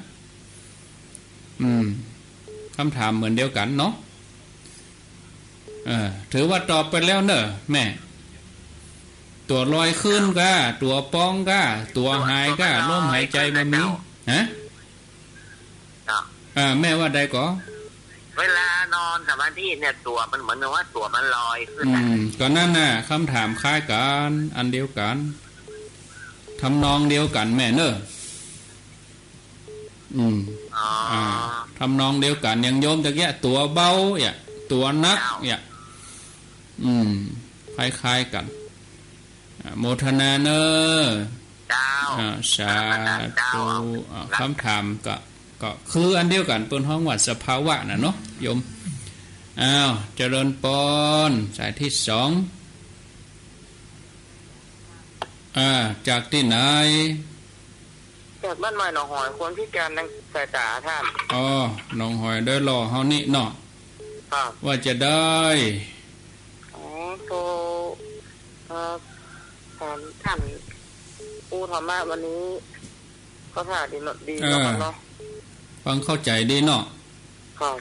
อืม คำถามเหมือนเดียวกั๋นเนาะ เออ ถือว่าตอบไปแล้วเนอะแม่ ตั๋วลอยขึ้นก้า ตั๋วปองก้า ตั๋วหายก้า ตั๋ว ตั๋วลอย ลมหายใจ๋บ่มี ขึ้นน่ะเจ้า ฮะ เจ้า อ่า แม่ว่าใดก่อ เวลานอนสมาธิเนี่ย ตั๋วมันเหมือนกับว่าตั๋วมันลอยขึ้นน่ะ อืม ก็นั่นน่ะ คำถามคล้ายกั๋น อันเดียวกั๋น ทำนองเดียวกั๋นแม่เนอะ อืม อ๋อ อ่า ทำนองเดียวกั๋น อย่างโยมตะเกียะ ตั๋วเบา เนี่ย ตั๋วหนัก เจ้า เนี่ย อืม คล้ายๆ กั๋น อ่า โมทนาเนอะ เจ้า อ่า สาธุ เจ้า อ่า คำถามก็ ก็คืออันเดียวกั๋น เปิ้นฮ้องว่าสภาวะน่ะเนาะโยม อ้าว เจริญปอน สายตี้สอง อ่า จากตี้ไหน จากบ้านใหม่หนองหอย คนพิการทางสายตาท่าน อ๋อ หนองหอย โดยหล่อเฮานี่เนาะ ครับ ว่าจะได้ อ๋อ โทร เอ่อ ถามท่านครูธรรมะวันนี้ ก็ถ่ายดีเนาะ ดีเนาะ เออ ครับเนาะ ฟังเข้าใจ๋ดีเนาะ ครับ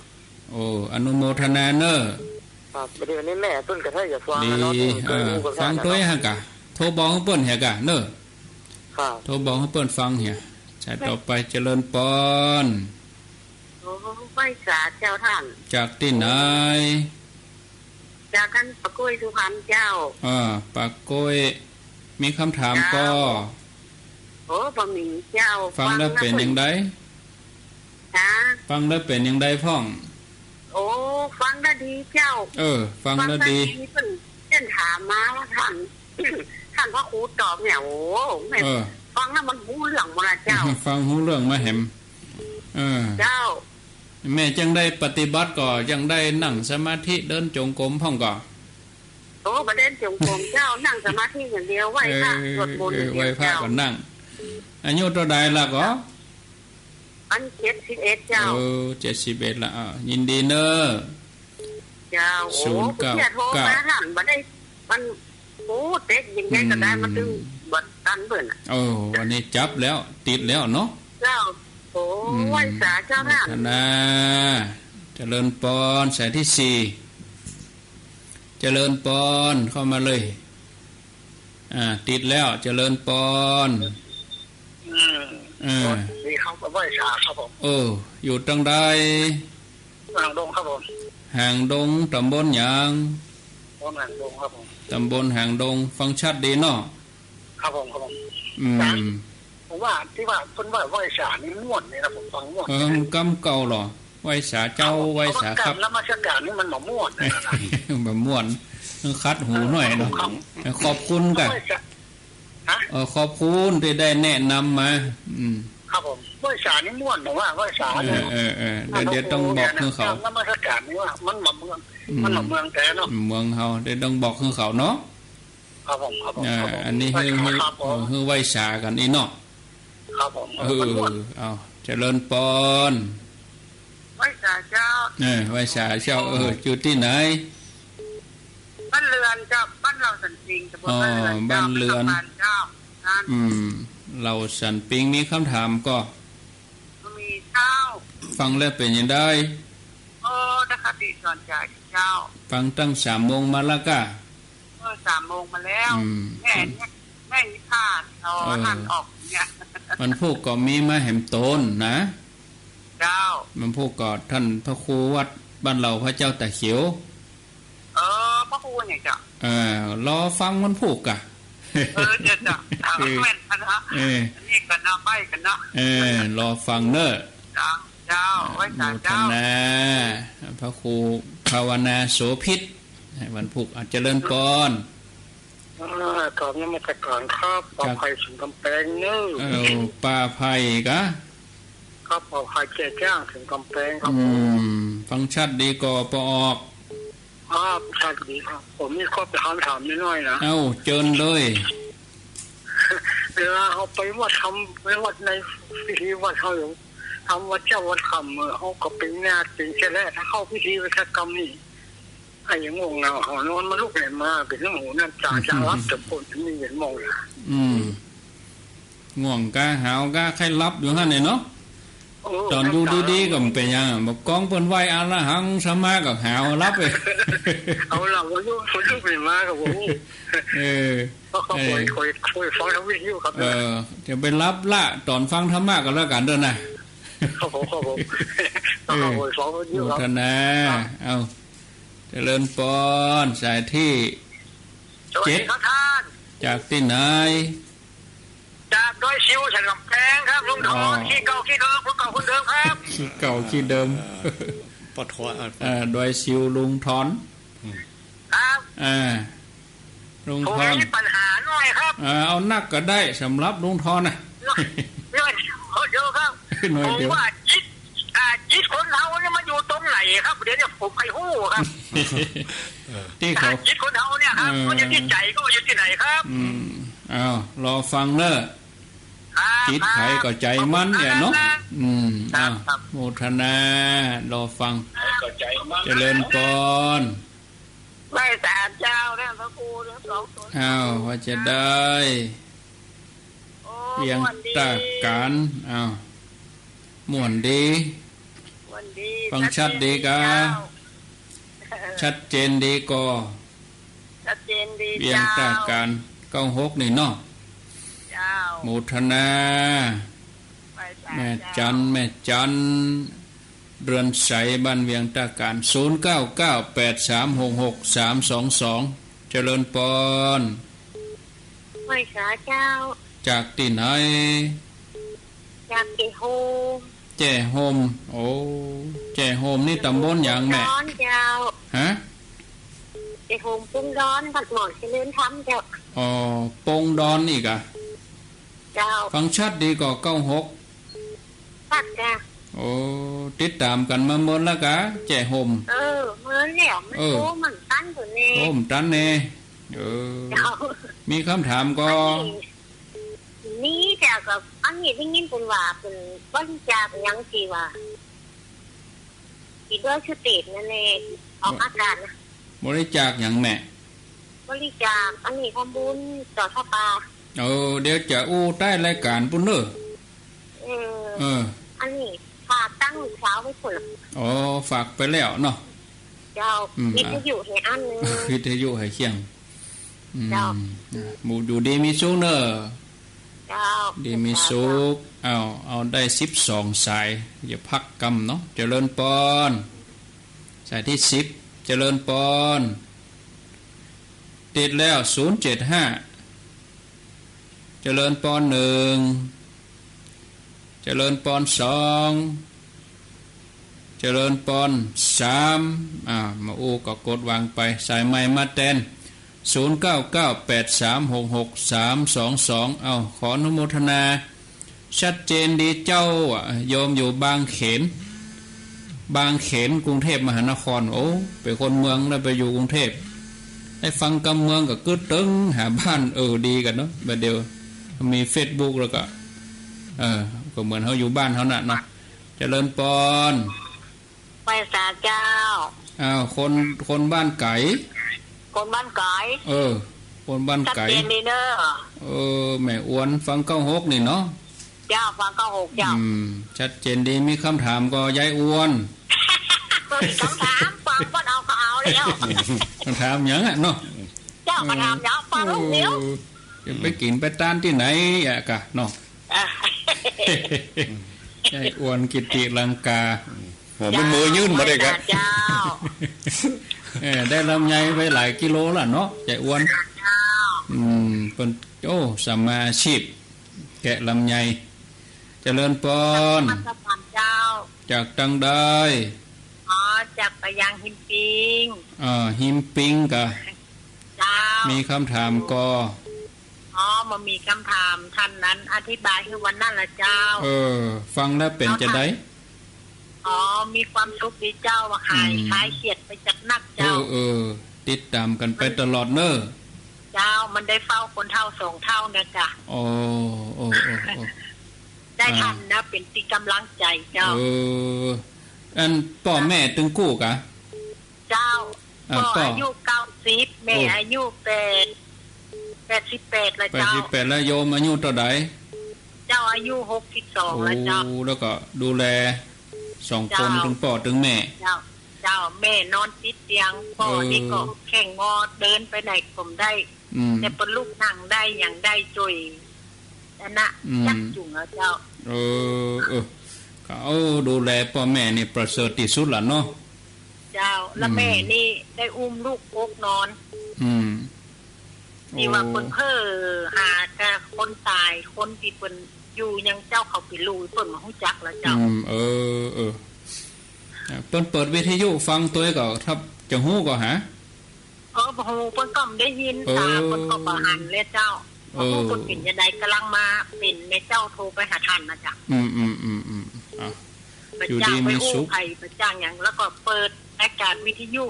โอ้ อนุโมทนาเนอะ ครับ เดี๋ยวนี้แม่เปิ้นก็ถ้าอยากฟัง ดี เนาะ เปิ้นก็ เออ รู้กับ ฟัง ท่าน ตวย เนาะ หากะ โทรบอกเปิ้นเหียกะเนอะ ครับ โทรบอกหื้อเปิ้นฟังเหีย สายต่อไป เจริญปอน โอ้ ไหว้สาเจ้าท่าน จากตี้ไหน จากท่านปะก้วยสุพรรณเจ้า อ่า ปะก้วย มีคำถามก่อ เจ้า โอ้ บ่มีเจ้า ฟังแล้วเป๋นอย่างใด ฮะ ฟังแล้วเป๋นอย่างใดพ่อง โอ้ ฟังแล้วดีเจ้า เออ ฟังแล้วดี ฟังแล้วดี เปิ้น เปิ้นถามมาว่าท่าน ท่านพระครูตอบเนี่ย โอ้ แม่ เออ ฟังแล้วมันฮู้เรื่องหมดละเจ้า ฟังฮู้เรื่องมาแหม เออ เจ้า แม่จั่งได้ปฏิบัติก่อ จั่งได้นั่งสมาธิเดินจงกรมพ่องก่อ โอ้ บ่เดินจงกรมเจ้า นั่งสมาธิอย่างเดียว ไหว้พระ เออ สวดมนต์อย่างเดียว เออ ไหว้พระ เจ้า ก็นั่ง อายุเต้าใดละก่อ อันเจ็ดสิบเอ็ดเจ้า เออ เจ็ดสิบเอ็ดละ อ่า ยินดีเนอะ เจ้า โอ้ ศูนย์เก้าเก้า เพิ่นโทรมาหันบ่ได้ มัน โอ้ เต็กยังไงก็ได้ อืม มันตึงบ่ตันเปิ้นน่ะ โอ้ วันนี้จับแล้ว ติดแล้วเนาะ เจ้า โอ้ อืม ไหว้สาเจ้าท่าน โมทนา เจริญปอน สายตี้สี่ เจริญปอน เข้ามาเลย อ่า ติดแล้ว เจริญปอน อืม เออ ดีครับ ไหว้สาครับผม เออ อยู่ตังใด หางดงครับผม หางดง ตำบลหยัง ตำบลหางดงครับผม ตำบลหางดง ฟังชัดดีเนาะ ครับผม ครับผม อืม ผมว่าตี้ว่าเปิ้นว่าไหว้สานี่ม่วนนี่นะ ผมฟังม่วน เออ กำเก่าเหรอ ไหว้สาเจ้า ครับผม ไหว้สาครับ เพราะว่ากำนมัสการนี่มันบ่ม่วนนะ บ่ม่วน ขัดหูหน่อยเนาะ ครับ ขอบคุณก่ะ ไหว้สา ฮะ เออ ขอบคุณตี้ได้แนะนำมา อืม ครับผม ไหว้สานี่ม่วน ผมว่าไหว้สา เออ เนี่ย เออ เออ เดี๋ยว เดี๋ยวต้องบอกหื้อเขา กำนมัสการนี่ว่ามันบ่ม่วน อืม มันบ่ม่วนแต๊เนาะ เมืองเฮา เดี๋ยวต้องบอกหื้อเขาเนาะ ครับผม ครับผม อ่า ครับผม อันนี้หื้อ ไหว้สาครับผม หื้อ เออ หื้อไหว้สากั๋นอี้เนาะ ครับผม เออ มันม่วน เอา เจริญปอน ไหว้สาเจ้า เออ ไหว้สาเจ้า เออ อยู่ตี้ไหน บ้านเล เรือนเจ้า บ้านเหล่าสันปิง ตำบลบ้านเรือนเจ้า อ๋อ บ้านเรือน บ้านเจ้า นั่น อืม เหล่าสันปิง มีกำถามก่อ บ่มีเจ้า ฟังแล้วเป๋นจะได เออ ได้คติสอนใจ๋เจ้า ฟังตั้งสามโมงมาแล้วก้า เออ สามโมงมาแล้ว อืม แม่นี่ แม่นี่ผ่าน อ๋อ เออ หันออกเนี่ย วันพูกก็มีมาแหมตนนะ เจ้า วันพูกก็ต้านพระครูวัดบ้านเหล่าพระเจ้าตาเขียว เออ พระครูเนี่ยเจ้า เออ รอฟังวันพูกก่ะ เออ เจ้า เจ้า เออ แม่นกันเนาะ เออ อันนี้กันเนาะ ไปกันเนาะ เออ รอฟังเน่อ เจ้า เจ้า ไว้สาเจ้า โมทนา พระครูภาวนาโสภิต ให้วันพูก อ่ะ เจริญปอน อ่า กราบนมัสการครับ จาก ปลอดภัยเถิงกำแพงเน่อ เออ ปลอดภัยก่ะ ครับ ปลอดภัยแจ้งเถิงกำแพงครับ อืม ฟังชัดดีก่อปอออก ครับ ชัดดีครับ ผมมีข้อถาม ถามน้อยๆ นะ เอ้า เจิญเลย เวลาเฮาไปวัดทำ ไปวัดในพิธีวัดเฮาอยู่ ทำวัดเจ๊าวัดค่ำ เออ เฮาก็เป๋นนาฏเป๋นแค่แล ถ้าเข้าพิธีวัฒกรรมนี่ ไอ้ง่วงเหงาหาวนอนมาลุกไหนมา เป๋นน้ำหูน้ำตา จะหลับจะปน มีเห็นมองนะ อืม ง่วงก้าหาวก้าใค่หลับอยู่หั้นแหละเนาะ โอ้ ต๋อนอยู่ดีๆ ก็บ่เป๋นหยัง บ่ากองเปิ้นไหว้อะระหังสัมมาก็หาวหลับเอง เอาล่ะ วันลุก วันลุกไหนมาก็บ่ฮู้ เออ ก็ ก็ เออ ค่อย ค่อย ค่อยฟังทางวิทยุครับ เออ จะไปหลับละต๋อนฟังธรรมะก็แล้วกั๋นเด้อนะ ครับผม ครับผม เออ ครับผม ฟังวิทยุครับ โมทนา ครับ เอ้า เจริญปอน สายตี้ สวัสดีครับท่าน เจ็ด จากตี้ไหน จากดอยสิวสันกำแพงครับ ลุงทอง อ๋อ ขี้เก่าขี้เดิม คนเก่าคนเดิมครับ ขี้เก่าขี้เดิม เอ่อ ปอทอ เอ่อ เอ่อ ดอยสิวลุงทอน อืม ครับ เอ่อ ลุงทอน ผมมีปัญหาหน่อยครับ เอ่อ เอานักก็ได้ สำหรับลุงทอนน่ะ หน่อย หน่อยเดียวครับ หน่อยเดียว ผมว่าจิต อ่า จิตคนเฮาเนี่ยมันอยู่ตรงไหนครับ เดี๋ยวเนี่ยผมใค่ฮู้ครับ เออ ตี้เขา จิตคนเฮาเนี่ยครับ เออ มันอยู่ตี้ใจ๋ก็อยู่ตี้ไหนครับ อืม อ้าว รอฟังเน่อ ครับ จิตใผก็ใจ๋มันเนี่ยเนาะ ครับ อืม ครับ อ้าว ครับ โมทนา รอฟัง ใผก็ใจ๋มัน เจริญปอน ไหว้สาเจ้านะพระครูทั้งสองต๋น อ้าว ว่าจะได้ โอ้ เวียง ม่วนดี ต้าก๋าน อ้าว ม่วนดี ม่วนดี ฟังชัดดีก่ะ ชัดเจนดีเจ้า ชัดเจนดีก่อ ชัดเจนดี เวียง เจ้า ต้าก๋าน เก้าหก นี่เนาะ เจ้า โมทนา ไหว้สา แม่ เจ้า จัน แม่จัน เรือนใส บ้านเวียงต้าก๋าน ศูนย์เก้าเก้าแปดสามหกหกสามสองสอง เจริญปอน ไหว้สาเจ้า จากตี้ไหน จากแจ้ห่ม แจ้ห่ม โอ้ แจ้ห่มนี่ต๋ำบลหยังแม่ ปงดอนเจ้า ฮะ แจ้ห่มปงดอน บ้านหมอเจริญธรรมเจ้า อ๋อ ปงดอนอีกอะ เจ้า ฟังชัดดีก่อ เก้าหก ชัดจ้ะ โอ้ ติดต๋ามกั๋นมาเมินแล้วกะ แจ้ห่ม เออ เมินแล้ว มัน เออ โอ้ มันตันตั๊วแน่ โอ้ มันตันแน่ เออ เจ้า มีกำถามก่อ อันนี้ มีเจ้า ก็อันนี้ได้ยินเปิ้นว่าเปิ้นบริจาคหยังตี้ว่า ตี้เบอร์สเตทนั่นแหละ ออกอากาศนะ บริจาคหยังแม่ บริจาคอันนี้ทำบุญต่อผ้าป่า เออ เดี๋ยวจะอู้ใต้รายก๋านปู้นเน่อ เออ เออ อันนี้ฝากตั้งลูกสาวไว้ปู้น อ๋อ ฝากไปแล้วเนาะ เจ้า อืม วิทยุหื้ออันนึ่ง วิทยุหื้อเคียง อืม เจ้า อ่ะ หมู่อยู่ดีมีสุขเน่อ เจ้า ดีมีสุข เจ้า เอา เอาได้สิบสองสาย อย่าพักกำเนาะ เจริญปอน สายตี้สิบ เจริญปอน ติดแล้ว ศูนย์เจ็ดห้า เจริญปอนหนึ่ง เจริญปอนสอง เจริญปอนสาม อ่า บ่อู้ก็กดวางไป สายใหม่มาแตน ศูนย์เก้าเก้าแปดสามหกหกสามสองสอง เอ้า ขออนุโมทนา ชัดเจนดีเจ้า อ่ะ โยมอยู่บางเขน บางเขน กรุงเทพมหานคร โอ้ เป๋นคนเมืองแล้วไปอยู่กรุงเทพ ได้ฟังกำเมืองก็กึ๊ดตึงหาบ้าน เออ ดีกั๋นเนาะ บ่าเดี่ยวมีเฟซบุ๊กแล้วก็ เออ ก็เหมือนเฮาอยู่บ้านเฮาน่ะเนาะ เจริญปอน ไหว้สาเจ้า อ้าว คน คนบ้านไก๋ ค คนบ้านไก๋ เออ คนบ้านไก๋ ชัดเจนดีเนอะ เออ แม่อวน ฟังเก้าหกนี่เนาะ เจ้า ฟังเก้าหก เจ้า อืม ชัดเจนดี มีกำถามก่อ ยายอวน กำถาม ฟังบ่เอาก็เอาแล้ว กำถามหยังอะเนาะ เจ้า กำถามหยัง ฟังลูกเดียว เออ จะไปกิ๋นไปตานตี้ไหนอะกะเนาะ อ่ะ ยายอวน กิตติลังกา อืม โอ้ มันมือยื่นมาเลยครับ เจ้า เออ ได้ลำไยไปหลายกิโลละเนาะ ยายอวน เจ้า อืม เปิ้น โอ้ สัมมาอาชีพ แกะลำไย เจริญปอน นมัสก๋านเจ้า จากตางใด อ๋อ จากปะยางหิมปิง อ่า หิมปิงกะ เจ้า มีกำถามก่อ อ๋อ บ่มีกำถาม ท่านนั้นอธิบายหื้อวันนั้นละเจ้า เออ ฟังแล้วเป๋นจาใด อ๋อ มีความสุขดีเจ้า ว่าหาย อืม คลายเครียดไปจากนัก เออ เจ้า เออ ติดต๋ามกั๋นไปตลอดเน่อ เจ้า มันได้เฝ้าคนเฒ่าสองเฒ่าเนี่ยจ้ะ โอ้ โอ้ โอ้ โอ้ ได้ท่านนะ อ่า เป๋นตี้กำลังใจ๋เจ้า เออ อันป้อแม่ตึงกู้กะ เจ้า อ่า ป้อ ป้ออายุเก้าสิบ แม่ โอ้ อายุแปด แปดสิบแปดละเจ้า แปดสิบแปดแล้ว โยมอายุเต้าใด เจ้า อายุหกสิบสองละเจ้า โอ้ แล้วก็ดูแลสองคน เจ้า ตึงป้อตึงแม่ เจ้า เจ้า แม่นอนติดเตียง ป้อ เออ นี่ก็แข่งงอ เดินไปไหนก็บ่ได้ อืม แต่เปิ้นลุกนั่งได้ หยังได้ จ้วย อันน่ะ อืม จั๊กจุ่งเอาเจ้า เออ เออ เขาดูแลป้อแม่นี่ประเสริฐตี้สุดละเนาะ เจ้า แล้ว อืม แม่นี่ได้อุ้มลูกอกนอน อืม ตี้ว่า โอ้ เปิ้นเพ้อหาแต่คนต๋าย คนตี้เปิ้นอยู่ยังเจ้า เขาเป๋นลูก เปิ้นบ่ฮู้จักละเจ้า อืม เออ เออ อ่า เปิ้นเปิดวิทยุฟังตวยก็ ถ้าจะฮู้ก็หา เออ บ่ฮู้ เปิ้นก็บ่ได้ยิน เออ ต๋าเปิ้นก็บ่หันเลยเจ้า เออ บ่ฮู้เปิ้นเป๋นจาใด ก่ำลังมาเป๋นแม่เจ้าโทรไปหาท่านนะจ๊ะ อืม อืม อืม อืม อ่ะ บ่าจ้าง อยู่ดีมีสุข ไปอู้ไผ บ่าจ้างหยัง แล้วก็เปิดรายการวิทยุ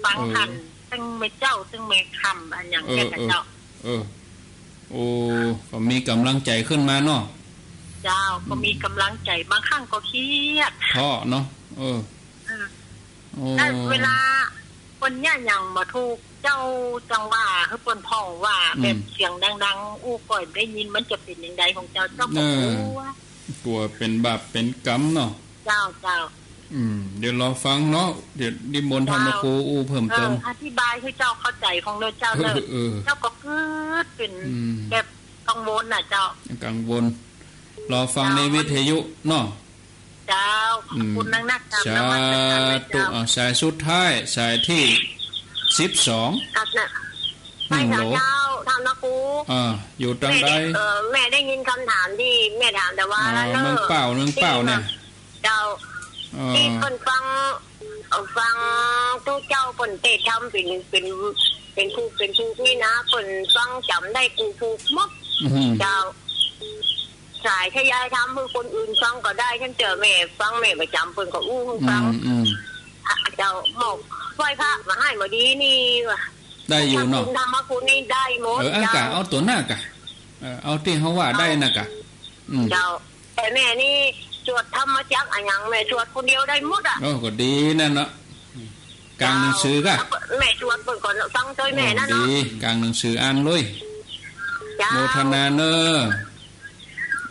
ฟัง เออ ท่าน ตึงแม่เจ้า ตึงแม่คำ อะหยัง เออ แก่กับเจ้า เออ เออ โอ้ ก็มีกำลังใจ๋ขึ้นมาเนาะ เจ้า ก็มีกำลังใจ๋ บางครั้งก็เครียด ท้อเนาะ เออ เออ โอ้ แต่เวลาเปิ้นเยียะหยังบ่ถูก เจ้าจั่งว่าหื้อเปิ้นพ่องว่า อืม แบบเสียงดังๆ อู้ก้อยได้ยิน มันจะเป๋นจาใดของเจ้า เจ้าก็ เออ กั๋ว กั๋วเป๋นบาปเป๋นกรรมเนาะ เจ้า เจ้า อืม เดี๋ยวรอฟังเนาะ เดี๋ยวนิมนต์ท่านพระครูอู้เพิ่มเติม เออ อธิบายหื้อเจ้าเข้าใจ๋พ่องเน่อเจ้าเน่อ เออ เออ เจ้าก็กึ๊ดเป๋น อืม แบบกังวลน่ะเจ้า กังวล รอฟังในวิทยุเนาะ เจ้า อืม ขอบคุณนักๆ กราบนมัสก๋านเจ้า สาธุ อ่ะ สายสุดท้าย สายตี้สิบสอง ครับนะ ฮัลโหล ไปหาเจ้า ท่านพระครู อ่า อยู่ตางใด แม่ได้ เอ่อ แม่ได้ยินกำถามตี้แม่ถามแต่ว่า อ่า แล้วเน่อ เมืองเป้า เมืองเป้าเนี่ย เจ้า เอ่อ ตี้เปิ้นฟัง เอ่อ ฟังตุ๊เจ้าเปิ้นเตศน์ธรรมเป๋น เป๋น เป๋นผูก เป๋นผูกนี่นะ เปิ้นฟังจ๋ำได้กู้ผูกหมด อือหือ เจ้า สายทยายธรรมหื้อคนอื่นฟังก็ได้ ตั้งแต่แม่ฟังแม่ประจ๋ำเปิ้นก็อู้หื้อฟัง อืม อืม อ่ะ เจ้า หมอกไหว้พระมาหื้อบ่ดีนี่ว่ะ ได้อยู่เนาะ ทำบุญธรรมคุณนี่ได้หมด เออ อันกะ เจ้า เอาตั๋วหน้ากะ เออ เอาตี้เฮาว่าได้น่ะกะ อืม เจ้า แต่แม่นี่สวดธรรมจักรอะหยัง แม่สวดคนเดียวได้หมดอะ โอ้ ก็ดีนั่นเนาะ ก๋างหนังสือกะ แม่สวดเปิ้นก็ตั้งใจ๋แม่นั่นเนาะ โอ้ ดี ก๋างหนังสืออ่านเลย เจ้า โมทนาเน่อ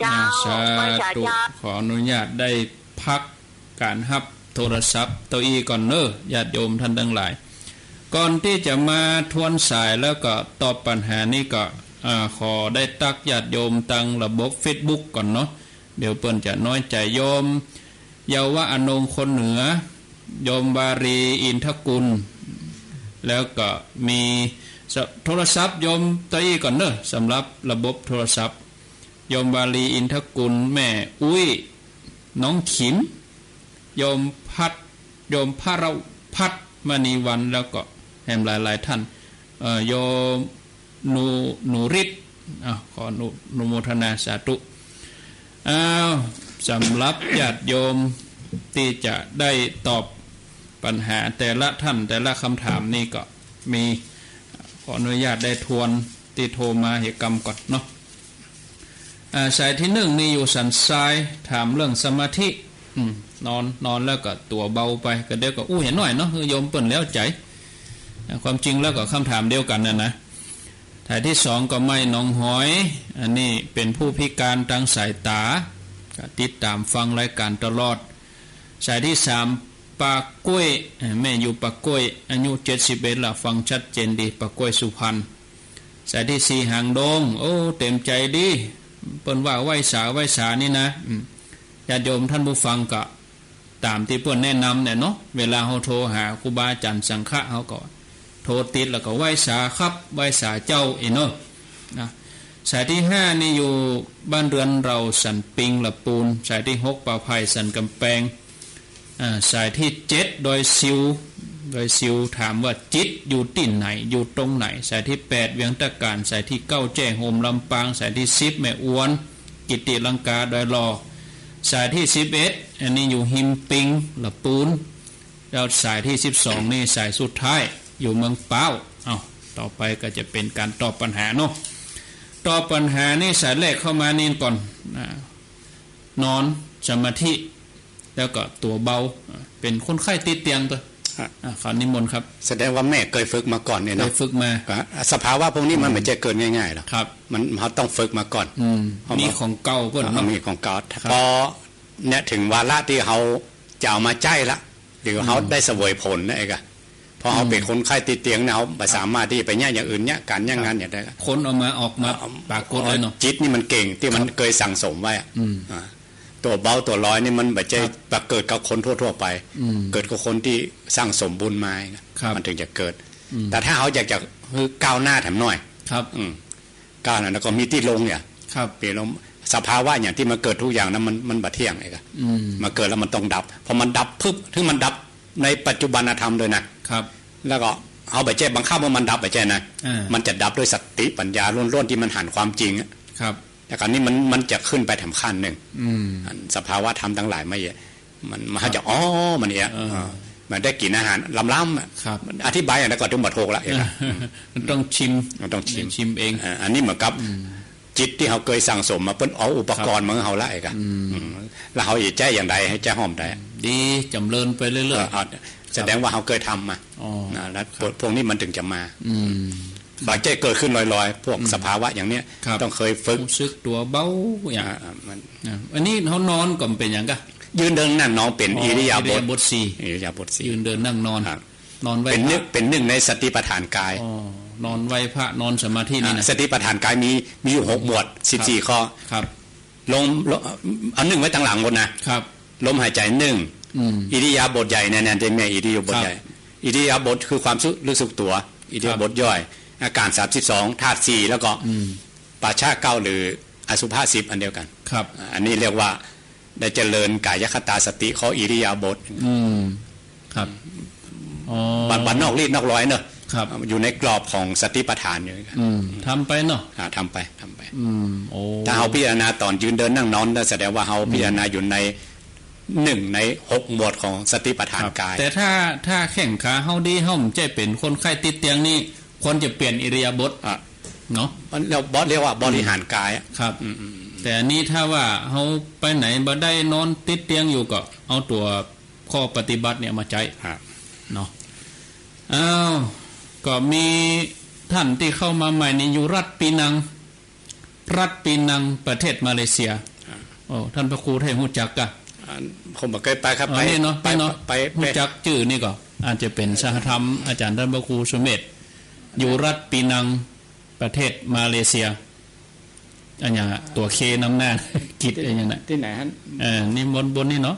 เจ้า อ่า สาธุ ไหว้สาธุ ขออนุญาตได้พักก๋านฮับโทรศัพท์โตอี้ก่อนเน่อ ญาติโยมท่านตังหลาย ก่อนตี้จะมาทวนสายแล้วก็ตอบปัญหานี้ก็ อ่า ขอได้ตั๊กญาติโยมตางระบบเฟซบุ๊กก่อนเนาะ เดี๋ยวเปิ้นจะน้อยใจ๋ โยม เยาวะอนงคนเหนือ โยมวารีอินทกุล แล้วก็มี ส- โทรศัพท์โยมโตอี้ก่อนเน่อ สำหรับระบบโทรศัพท์ โยมวารีอินทกุล แม่อุ๊ย น้องขิม โยมพัด โยมพระพัฒน์มณีวรรณ แล้วก็แหมหลายๆ ท่าน เอ่อ โยม หนู หนูฤทธิ์ อ้าว ขออนุ อนุโมทนาสาธุ อ้าว สำหรับญาติโยมตี้จะได้ตอบปัญหาแต่ละท่านแต่ละกำถามนี่ก็มี ขออนุญาตได้ทวนตี้โทรมาเหตุกรรมก่อนเนาะ อ่า สายตี้นึ่งนี่อยู่สันทราย ถามเรื่องสมาธิ อืม นอน นอนแล้วก็ตั๋วเบาไป ก็เดี๋ยวก็อู้เหียหน้อยเนาะ หื้อโยมเปิ้นแล้วใจ๋ ความจริงแล้วก็คำถามเดียวกั๋นน่ะนะ สายตี้สองก็แม่หนองหอย อันนี้เป๋นผู้พิการตางสายต๋า ก็ติดต๋ามฟังรายก๋านตลอด สายตี้สาม ป้าก๊วย แม่อยู่ป้าก๊วย อายุเจ็ดสิบเอ็ดละ ฟังชัดเจนดี ป้าก๊วยสุพรรณ สายตี้สี่ หางดง โอ้ เต๋มใจ๋ดี เปิ้นว่าไหว้สา ไหว้สานี่นะ อืม ญาติโยมท่านผู้ฟังก็ ต๋ามตี้เปิ้นแนะนำเนี่ยเนาะ เวลาเฮาโทรหาครูบาอาจ๋ารย์สังฆะ เฮาก็โทรติดแล้วก็ไหว้สาครับ ไหว้สาเจ้าอี้เนาะ นะ สายตี้ห้านี่อยู่บ้านเรือนเราสันปิงละปูน สายตี้หกป่าไผ่สันก๋ำแปง อ่า สายตี้เจ็ดดอยสิว ดอยสิวถามว่าจิตอยู่ตี้ไหน อยู่ตรงไหน สายตี้แปดเวียงตะก๋าน สายตี้เก้าแจ้โฮมลำปาง สายตี้สิบแม่อวน กิตติลังกาดอยหล่อ สายตี้สิบเอ็ด อันนี้อยู่ฮิมปิงละปูน แล้วสายตี้สิบสองนี่สายสุดท้าย อยู่เมืองป๊าว เอ้า ต่อไปก็จะเป๋นก๋านตอบปัญหาเนาะ ตอบปัญหานี่สายแรกเข้ามานี่ก่อน อ่า นอนสมาธิ แล้วก็ตั๋วเบา อ่า เป๋นคนไข้ติดเตียงตั๊ว ฮะ อ่า ขอนิมนต์ครับ แสดงว่าแม่เกยฝึกมาก่อนเนี่ยเนาะ เกยฝึกมา อ่ะ สภาวะพวกนี้มัน อืม บ่ใจ้เกิดง่ายๆ หรอก ครับ มัน เฮาต้องฝึกมาก่อน อืม เพราะ มีของเก่าก่อนเนาะ มีของเก่า ครับ ปอเนี่ยเถิงวาระตี้เฮาจะเอามาใจ๊ละ หรือเฮา อืม ได้เสวยผลนะไอ้กะ พอเฮา อืม เป๋นคนไข้ติดเตียงเนี่ย เฮาบ่สามารถตี้จะไปเยียะอย่างอื่น เยียะก๋านเยียะงาน ครับ เยียะได้ละ คนเอามาออกมา เอา ปรากฏเลยเนาะ จิตนี่มันเก่งตี้มัน ครับ เกยสั่งสมไว้อะ อืม อ่า ตั๋วเบาตั๋วลอยนี่มันบ่ใจ้ ครับ ปรากฏกับคนทั่วๆ ไป อืม เกิดกับคนตี้สั่งสมบุญมาไง ครับ มันเถิงจะเกิด อืม แต่ถ้าเฮาอยากจะหื้อก้าวหน้าแถมหน่อย ครับ อืม ก้าวหน้าแล้วก็มีตี้ลงเนี่ย ครับ เป๋นลง สภาวะอย่างตี้มันเกิดทุกอย่างนะ มัน มันบ่เที่ยงไอ้กะ อืม มันเกิดแล้วมันต้องดับ พอมันดับปุ๊บ ถึงมันดับในปัจจุบันธรรมเลยนะ ครับ แล้วก็เฮาบ่ใจ้บังคับว่ามันดับ บ่ใจ้นะ อ่า มันจะดับด้วยสติปัญญาล้วนๆ ตี้มันหันความจริงอะ ครับ แต่คราวนี้มัน มันจะขึ้นไปแถมขั้นนึ่ง อืม อันสภาวะธรรมตังหลายมาเยียะ มัน มันจะ อ๋อ มันเยียะ เออ เออ มันได้กิ๋นอาหารล้ำๆ อะ ครับ มันอธิบายอย่างใดก็เถิงบ่ถูกละ เห็นปะ มันต้องชิม มันต้องชิม ชิมเอง อ่า อันนี้เหมือนกับ อืม จิตตี้เฮาเกยสั่งสมมา เปิ้นเอาอุปกรณ์ ครับ มาหื้อเฮาละไอ้กะ อืม อืม แล้วเฮาจะใจ๊อย่างใดหื้อใจ๊ฮ่อมได้ ดี จ๋ำเริญไปเรื่อยๆ เออ เอา ครับ แสดงว่าเฮาเกยทำมา อ๋อ นะ แล้ว ครับ พวกนี้มันเถิงจะมา อืม บ่ใจ้เกิดขึ้นลอยๆ พวก อืม สภาวะอย่างเนี้ย ครับ ต้องเกยฝึก ฮู้สึกตั๋วเบาอย่าง อ่า มัน อ่า อันนี้เฮานอนก็เป๋นหยังกะ ยืนเดินนั่งนอนเป๋น อ๋อ อิริยาบถ อิริยาบถสี่ อิริยาบถสี่ ยืนเดินนั่งนอน ครับ นอนไหว้ เป๋นนึ่ง พระ เป๋นนึ่งในสติปัฏฐานกาย อ๋อ นอนไหว้พระ นอนสมาธินี่นะ อ่า สติปัฏฐานกายมี มีอยู่หกหมวด สิบสี่ ครับ ข้อ ครับ ลม ลม เอานึ่งไว้ตังหลังหมดนะ ครับ ลมหายใจ๋นึ่ง อืม อิริยาบถใหญ่เนี่ย เนี่ย จะมีอิริยาบถใหญ่ ครับ อิริยาบถคือความรู้สึกตั๋ว อิริยาบถย่อย อาการสามสิบสอง ธาตุสี่ แล้วก็ อืม ปัจฉาเก้า หรืออสุภะสิบ อันเดียวกั๋น ครับ อ่า อันนี้เรียกว่าได้เจริญกายคตาสติข้ออิริยาบถ อืม ครับ อ๋อ บ่ บ่นอกลีดนอกลอยเนอะ ครับ อยู่ในกรอบของสติปัฏฐานอยู่ อืม ทำไปเนาะ อ่า ทำไป ทำไป อืม โอ้ ถ้าเฮาพิจารณาต๋อนยืนเดินนั่งนอนนะ แสดงว่าเฮา อืม พิจารณาอยู่ในนึ่งในหกหมวดของสติปัฏฐาน ครับ กาย แต่ถ้า ถ้าแข้งขาเฮาดี เฮาบ่ใจ้เป๋นคนไข้ติดเตียงนี่ ควรจะเปลี่ยนอิริยาบถ อ่ะ เนาะ มันเรียก เรียกว่าบริหารกายอะ ครับ อืม อืม อืม แต่อันนี้ถ้าว่าเฮาไปไหนบ่ได้ นอนติดเตียงอยู่ ก็เอาตั๋วข้อปฏิบัติเนี่ยมาใจ๊ ฮะ เนาะ อ้าว ก็มีต้านตี้เข้ามาใหม่นี่ อยู่รัฐปีนัง รัฐปีนัง ประเทศมาเลเซีย ฮะ โอ้ ต้านพระครูได้ฮู้จักกะ อ่า ผมบ่เกยไปครับ อ๋อ ไป นี่เนาะ ไป นี่เนาะ ไป ไป ฮู้จักจื้อนี่ก็ อาจจะเป๋นสหธรรมอาจ๋ารย์ต้านพระครูสุเมธ อยู่รัฐปีนัง ประเทศมาเลเซีย อันหยังอะ ตั๋วเคนำหน้า กิจอันหยังนะ ตี้ไหนฮะ เออ นี่บน บนนี่เนาะ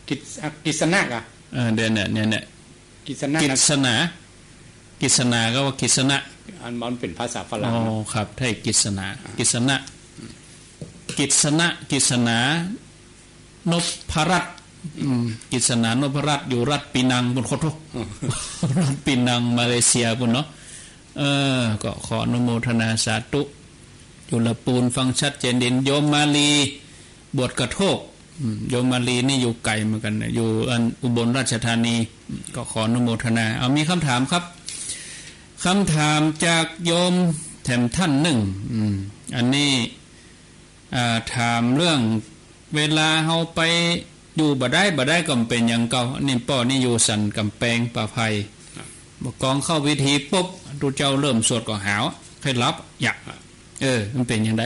กิจ อ่ะ กิจสนะกะ เออ เดี๋ยวเนี่ย เนี่ย เนี่ย กิจสนะ กิจสนา กิจสนาก็ว่ากิจสนะ อันมันเป๋นภาษาฝรั่ง อ๋อ นะ ครับ ไทยกิจสนา อ่ะ กิจสนะ กิจสนะ กิจสนา นพรัตน์ อืม กิจสนานพรัตน์ อยู่รัฐปีนัง บนโคตร อืม รัฐปีนัง มาเลเซีย ปุ้นเนาะ เออ ก็ขออนุโมทนาสาธุ อยู่ละปูน ฟังชัดเจนดี โยมมาลี บวชกระโทก อืม โยมมาลีนี่อยู่ไก๋เหมือนกั๋นนะ อยู่อันอุบลราชธานี อืม ก็ขออนุโมทนา เอา มีคำถามครับ คำถามจากโยมแถมต้านนึ่ง อืม อันนี้ อ่า ถามเรื่องเวลาเฮาไปอยู่บ่ได้ บ่ได้ก็บ่เป๋นหยังเก่า อันนี้ป้อนี่อยู่สันก๋ำแปง ป่าไผ่ ครับ กองเข้าเวทีปุ๊บ ตุ๊เจ้าเริ่มสวดก็หาว ใค่หลับ อย่า เออ มันเป๋นอย่างใด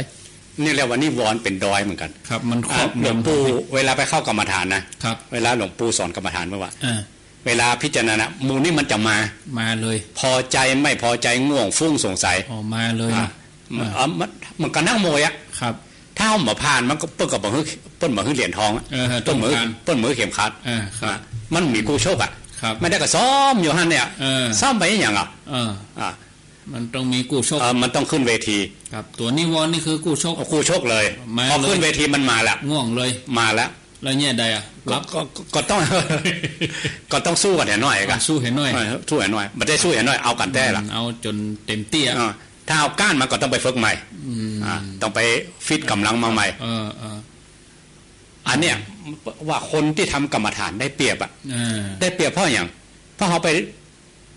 นี่เรียกว่านิวรณ์เป๋นดอยเหมือนกั๋น ครับ มันครอบงำ อ่ะ หลวงปู่ เวลาไปเข้ากรรมฐานนะ ครับ เวลาหลวงปู่สอนกรรมฐานเปิ้นว่า อ่า เวลาพิจารณา หมู่นี้มันจะมา มาเลย พอใจ๋ ไม่พอใจ๋ ง่วง ฟุ้ง สงสัย อ๋อ มาเลย อ่ะ อ่ะ เออ มัน มันก็นักมวยอะ ครับ ถ้าเฮาบ่ผ่าน มันก็ เปิ้นก็บ่หื้อ เปิ้นบ่หื้อเหรียญทองอะ เออ เปิ้นบ่หื้อ ต้องผ่าน เปิ้นบ่หื้อเข็มขัด เออ ครับ อ่ะ มันมีกู้ชกอะ ครับ ไม่ได้ก็ซ้อมอยู่หั้นเนี่ย เออ ซ้อมไปอะหยังอะ เออ อ่ะ มันต้องมีกู้ชก เออ มันต้องขึ้นเวที ครับ ตั๋วนิวรณ์นี่คือกู้ชก กู้ชกเลย มาเลย พอขึ้นเวทีมันมาแล้ว ง่วงเลย มาแล้ว แล้วเยียะใดอะ หลับ ก็ ก็ ก็ต้อง ก็ต้องสู้กั๋นเหียหน้อยก่อ อ่ะ สู้เหียหน้อย เออ สู้เหียหน้อย บ่ใจ้สู้เหียหน้อย เอากั๋นแต๊ละ อืม เอาจ๋นเต๋มตี้อะ อ่า ถ้าเอาก้านมาก็ต้องไปฝึกใหม่ อืม อ่า ต้องไปฟิตก๋ำลังมาใหม่ เออ เออ อันเนี้ยว่าคนตี้ทำกรรมฐานได้เปรียบอะ เออ ได้เปรียบเพราะหยัง เพราะเฮาไป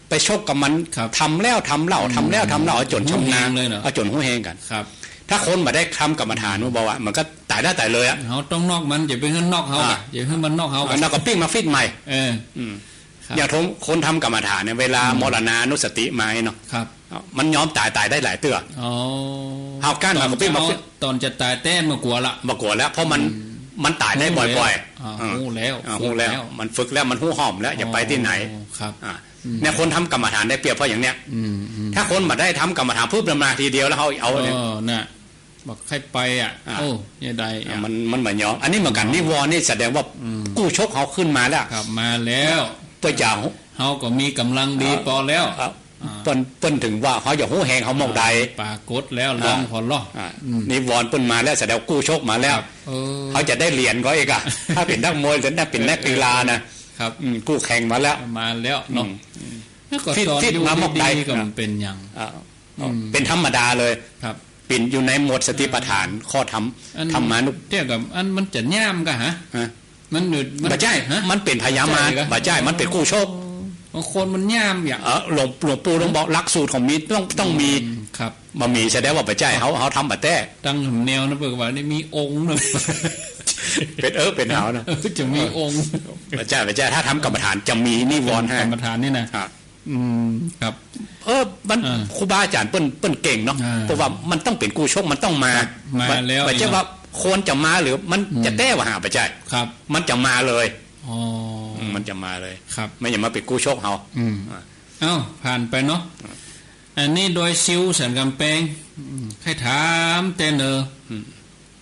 ไปชกกับมัน ครับ ทำแล้วทำเล่า อืม ทำแล้วทำเล่า เอาจ๋นชำนาญ ฮู้แฮงเลยเนาะ เอาจ๋นฮู้แฮงกั๋น ครับ ถ้าคนบ่ได้ทำกรรมฐาน มันบอกว่า มันก็ต๋ายได้ต๋ายเลยอะ เฮาต้องน็อกมัน อย่าไปหื้อน็อกเฮา อ่ะ อะ อย่าหื้อมันน็อกเฮา อ่ะ อะ แล้วก็ปิ้งมาฟิตใหม่ เออ อืม ครับ อย่างคน คนทำกรรมฐานเนี่ย เวลา อืม มรณานุสติมาเนาะ ครับ มันยอมต๋าย ต๋ายได้หลายเตื้อ อ๋อ เฮาก้าน ต๋อน มาก็ปิ้งมา จะเอา ต๋อนจะต๋ายแต๊บ่กั๋วละ บ่กั๋วแล้ว เพราะมัน อืม มันต๋ายได้บ่อยๆ ฮู้แล้ว อ่า อ่า ฮู้แล้ว อ่า ฮู้แล้ว ฝึกแล้ว มันฝึกแล้ว มันฮู้ฮ่อมแล้ว จะไปตี้ไหน อ๋อ ครับ อ่า อืม เนี่ยคนทำกรรมฐานได้เปรียบเพราะอย่างเนี้ย อืม อืม ถ้าคนบ่ได้ทำกรรมฐานปุ๊บ มาทีเดียวแล้วเฮาเอาเนี่ย เออ น่ะ บ่ใค่ไปอะ อ่ะ โอ้ เยียะใด อ่ะ อะ มัน มันบ่ยอม อันนี้เหมือนกั๋น อ๋อ นิวรณ์นี่แสดงว่า อืม กู้ชกเฮาขึ้นมาแล้ว ครับ มาแล้ว เปิ้นจะ เฮาก็มีก๋ำลังดี อ่ะ ปอแล้ว อ่ะ อ่า เปิ้น เปิ้นถึงว่าเฮาจะฮู้แฮงเฮาหม่องใด อ่า ปรากฏแล้ว อ่า ลองผ่อนลอ อ่า อืม นิวรณ์เปิ้นมาแล้ว สดงกู้ชกมาแล้ว ครับ เออ เฮาจะได้เหรียญก็อีกอะ ถ้าเป๋นนักมวย หรือนัก เป๋นนักกีฬานะ ครับ อืม กู้แข่งมาแล้ว มาแล้วเนาะ อืม อืม แล้วก็ ฟิต ต๋อน ฟิต อยู่ มาหม่องใด ดีๆ ก็ อ่ะ มันเป๋นอย่าง อ่ะ อืม เป๋นธรรมดาเลย ครับ เป๋นอยู่ในหมวดสติปัฏฐาน อ่า ข้อธรรม อัน ธรรมานุ เตี้ยกับอันมันจะย่ามกะฮะ ฮะ มันหนืด มัน บ่ใจ้ ฮะ มันเป๋นพยามาร ใจ้กะ บ่ใจ้ มันเป๋นกู้ชก บางคนมันย่ามอย่าง เออ หลวง หลวงปู่ต้องบอกหลักสูตรของมี ต้อง ต้องมี อืม ครับ บ่มี สดงว่าบ่ใจ้ เฮา เฮาทำบ่แต๊ ตั้งแนวนะ เปิ้นว่านี่มีองค์นะ เป๋น เออ เป๋นเฮานะ เออ จะมีองค์ บ่ใจ้ บ่ใจ้ ถ้าทำกรรมฐานจะมีนิวรณ์ห้า กรรมฐานนี่นะ ครับ อืม ครับ เออ มัน อ่า ครูบาอาจ๋ารย์เปิ้น เปิ้นเก่งเนาะ อ่า เพราะว่ามันต้องเป๋นกู้ชก มันต้องมา ครับ มาแล้ว บ่ใจ้ว่าควรจะมาหรือมัน อืม จะแต๊ว่าหาบ่ใจ้ ครับ มันจะมาเลย อ๋อ อืม มันจะมาเลย ครับ มันจะมาเป๋นกู้ชกเฮา อืม อ่า เอ้า ผ่านไปเนาะ อันนี้ดอยซิวสันก๋ำแปง อืม ใค่ถามแต๊เน่อ อืม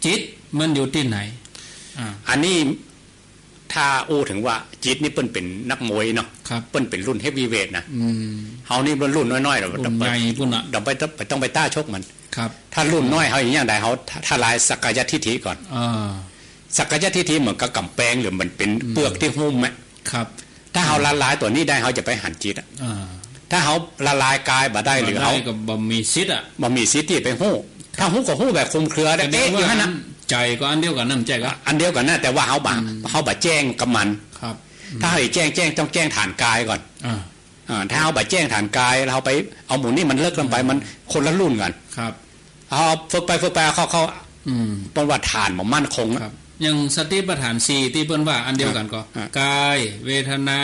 จิตมันอยู่ตี้ไหน อ่า อันนี้ ถ้าอู้เถิงว่าจิตนี่เปิ้นเป๋นนักมวยเนาะ ครับ เปิ้นเป๋นรุ่นเฮฟวีเวทนะ อืม เฮานี่รุ่นน้อยๆ เฮา รุ่นใหญ่ปุ้นน่ะ เฮาไป ไปต้องไปต้าชกมัน ครับ ถ้ารุ่นน้อยเฮาอย่างใด เฮาทะ ทลายสักกายทิฏฐิก่อน อ่า สักกายทิฏฐิเหมือนกับก๋ำแปง หรือมันเป๋น อืม เปื้อกตี้หุ้มอะ ครับ ถ้าเฮาละลายตั๋วนี้ได้ เฮาจะไปหันจิตอะ อ่า ถ้าเฮาละลายกายบ่ได้ หรือเฮา บ่ได้ก็บ่มีสิทธิ์อะ บ่มีสิทธิ์ตี้ไปฮู้ ถ้าฮู้ก็ฮู้แบบคลุมเครือได้ ก็เรียกว่า เอ๊ะ อยู่หั้นน่ะ อัน ใจ๋ก็อันเดียวกั๋นนั่นใจ้กะ อันเดียวกั๋นน่ะ แต่ว่าเฮาบ่ อืม เฮาบ่แจ้งกับมัน ครับ ถ้าเฮาจะแจ้ง แจ้ง ต้องแจ้งฐานกายก่อน อ่า อ่า ถ้าเฮาบ่แจ้งฐานกาย แล้วเฮาไปเอาหมู่นี้มันเลิกลงไป อ่า มันคนละรุ่นกั๋น ครับ เฮาฝึกไปฝึกไป เข้า เข้า อืม เปิ้นว่าฐานบ่มั่นคงอะ ครับ อย่างสติปัฏฐานสี่ตี้เปิ้นว่าอันเดียวกั๋นก่อ อ่า กาย เวทนา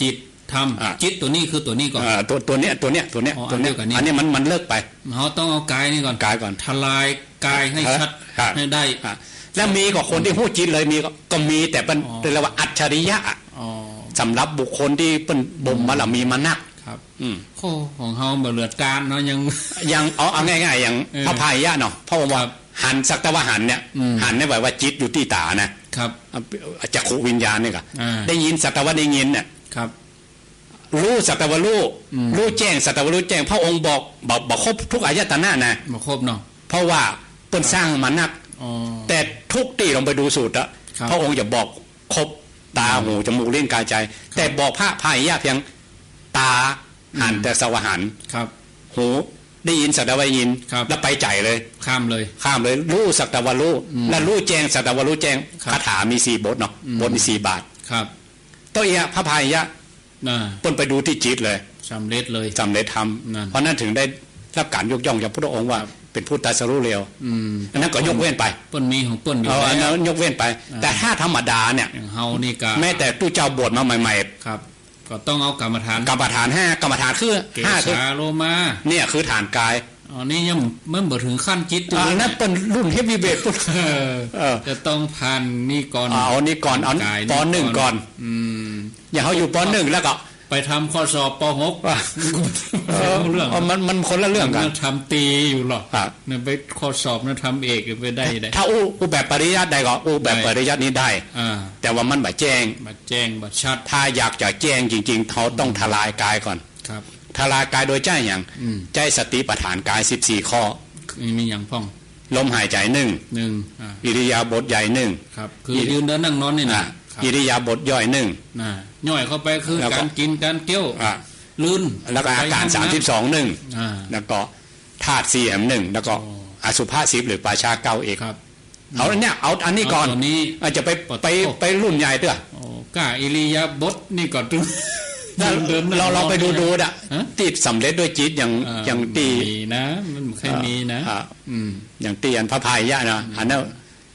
จิต ธรรม อ่า จิตตั๋วนี้คือตั๋วนี้ก่อ อ่า ตั๋ว ตั๋วเนี้ย ตั๋วเนี้ย ตั๋วเนี้ย อ๋อ ตั๋วเนี้ย อันเดียวกั๋นนี่ อันนี้มัน มันเลิกไป เฮาต้องเอากายนี่ก่อน กายก่อน ทลายกายให้ชัด ครับ ให้ได้ อ่า แล้วมีก็คนตี้ฮู้จิตเลย มีก็ ก็มี แต่เปิ้น อ๋อ เปิ้นเรียกว่าอัจฉริยะอะ อ๋อ สำหรับบุคคลตี้เปิ้นบ่มบารมีมานัก ครับ อืม โอ้ ของเฮาบ่เหลือต้านเนาะ ยัง ยัง เอา เอาง่ายๆ อย่าง เออ พระพายะเนาะ พระองค์ว่า ครับ หันสักแต่ว่าหันเนี่ย อืม หันในหมายว่าจิตอยู่ตี้ต๋านะ ครับ จักขุวิญญาณนี่กะ อ่า ได้ยินสักแต่ว่าได้ยินเนี่ย ครับ ฮู้สักแต่ว่าฮู้ อืม ฮู้แจ้งสักแต่ว่าฮู้แจ้ง พระองค์บอก บ่ บ่ครบทุกอายตนะนะ บ่ครบเนาะ เพราะว่าเปิ้น ครับ สร้างมานัก อ๋อ แต่ทุกตี้ลองไปดูสูตรอะ ครับ พระองค์จะบอกครบ ตา อืม หู จมูก ลิ้น กาย ใจ๋ ครับ แต่บอกพระพายะเพียงตา หัน อืม แต่สักว่าหัน ครับ หูได้ยินสักแต่ว่าได้ยิน ครับ แล้วไปใจ๋เลย ข้ามเลย ข้ามเลย ฮู้สักแต่ว่าฮู้ อืม แล้วฮู้แจ้งสักแต่ว่าฮู้แจ้ง ครับ คาถามีสี่บทเนาะ อืม บทมีสี่บาท ครับ โตเอียะ พระพายะ น่ะ เปิ้นไปดูตี้จิตเลย สำเร็จเลย สำเร็จธรรม นั่น เพราะนั้นถึงได้รับก๋านยกย่องจากพุทธองค์ว่า ครับ เป๋นผู้ตรัสรู้เร็ว อืม อันนั้นก็ยกเว้นไป เปิ้นมีของเปิ้นอยู่ เออ อันนั้น แล้ว ยกเว้นไป อ่า แต่ถ้าธรรมดาเนี่ย อย่างเฮานี่กะ แม้แต่ตุ๊เจ้าบวชมาใหม่ๆ ครับ ก็ต้องเอากรรมฐาน กรรมฐานห้า กรรมฐานคือ เก ห้า คือ สา โลมา เนี่ยคือฐานกาย อ๋อ นี่ยัง มันบ่เถิงขั้นจิตอยู่ อ่า นะ นั่นเปิ้นรุ่นเฮฟวีเวทปุ้น เออ เออ จะต้องผ่านนี่ก่อน อ่า เอานี่ก่อน เอา กายนี่ ป.หนึ่ง ก่อน ก่อน อืม อย่างเฮาอยู่ ป.หนึ่ง แล้วก็ ไปทำข้อสอบ ป.หก อ่ะ เออ รู้เรื่อง เออ มัน มันคนละเรื่องกั๋น มันทำตรีอยู่หรอก อ่ะ เนี่ยไปข้อสอบเนี่ยทำเอกไปได้ ถ้า ได้ ถ้าอู้ อู้แบบปริยัติได้ก็อู้แบบ ได้ ปริยัตินี้ได้ อ่า แต่ว่ามันบ่แจ้ง บ่แจ้ง บ่ชัด ถ้าอยากจะแจ้งจริงๆ เฮาต้อง อืม ทลายกายก่อน ครับ ทลายกายโดยใจ๊หยัง อืม ใจ๊สติปัฏฐานกาย สิบสี่ ข้อ มี มีหยังพ่อง ลมหายใจหนึ่ง หนึ่ง อ่า อิริยาบถใหญ่หนึ่ง ครับ คือ อิ ยืนเดินนั่งนอนนี่นะ อ่า ครับ อิริยาบถย่อยหนึ่ง อ่า ย่อยเข้าไปคือ แล้วก็ ก๋านกิ๋นก๋านเกี้ยว อ่า ลื่น แล้วก็อาก๋าน ไปห้องน้ำ สามสิบสอง หนึ่ง อ่า แล้วก็ธาตุสี่แหมหนึ่ง แล้วก็ อ๋อ อสุภะสิบ หรือป่าช้าเก้าอีก ครับ เอาอันเนี้ย เอาอันนี้ก่อน เอาตัวนี้ อาจจะไป ปะโถ ไป ไปรุ่นใหญ่เตื้อ โอ้ ก้าอิริยาบถนี่ก่อน นั่น ยืนเดินนั่งนอน เรา เราไปดู นี่นะ ดูน่ะ ฮะ ตี้สำเร็จด้วยจิตอย่าง เออ อย่างตี้ มีนะ มันบ่เคยมีนะ อ่า อืม อย่างตี้อันพระพายะนะ อืม อันนั้น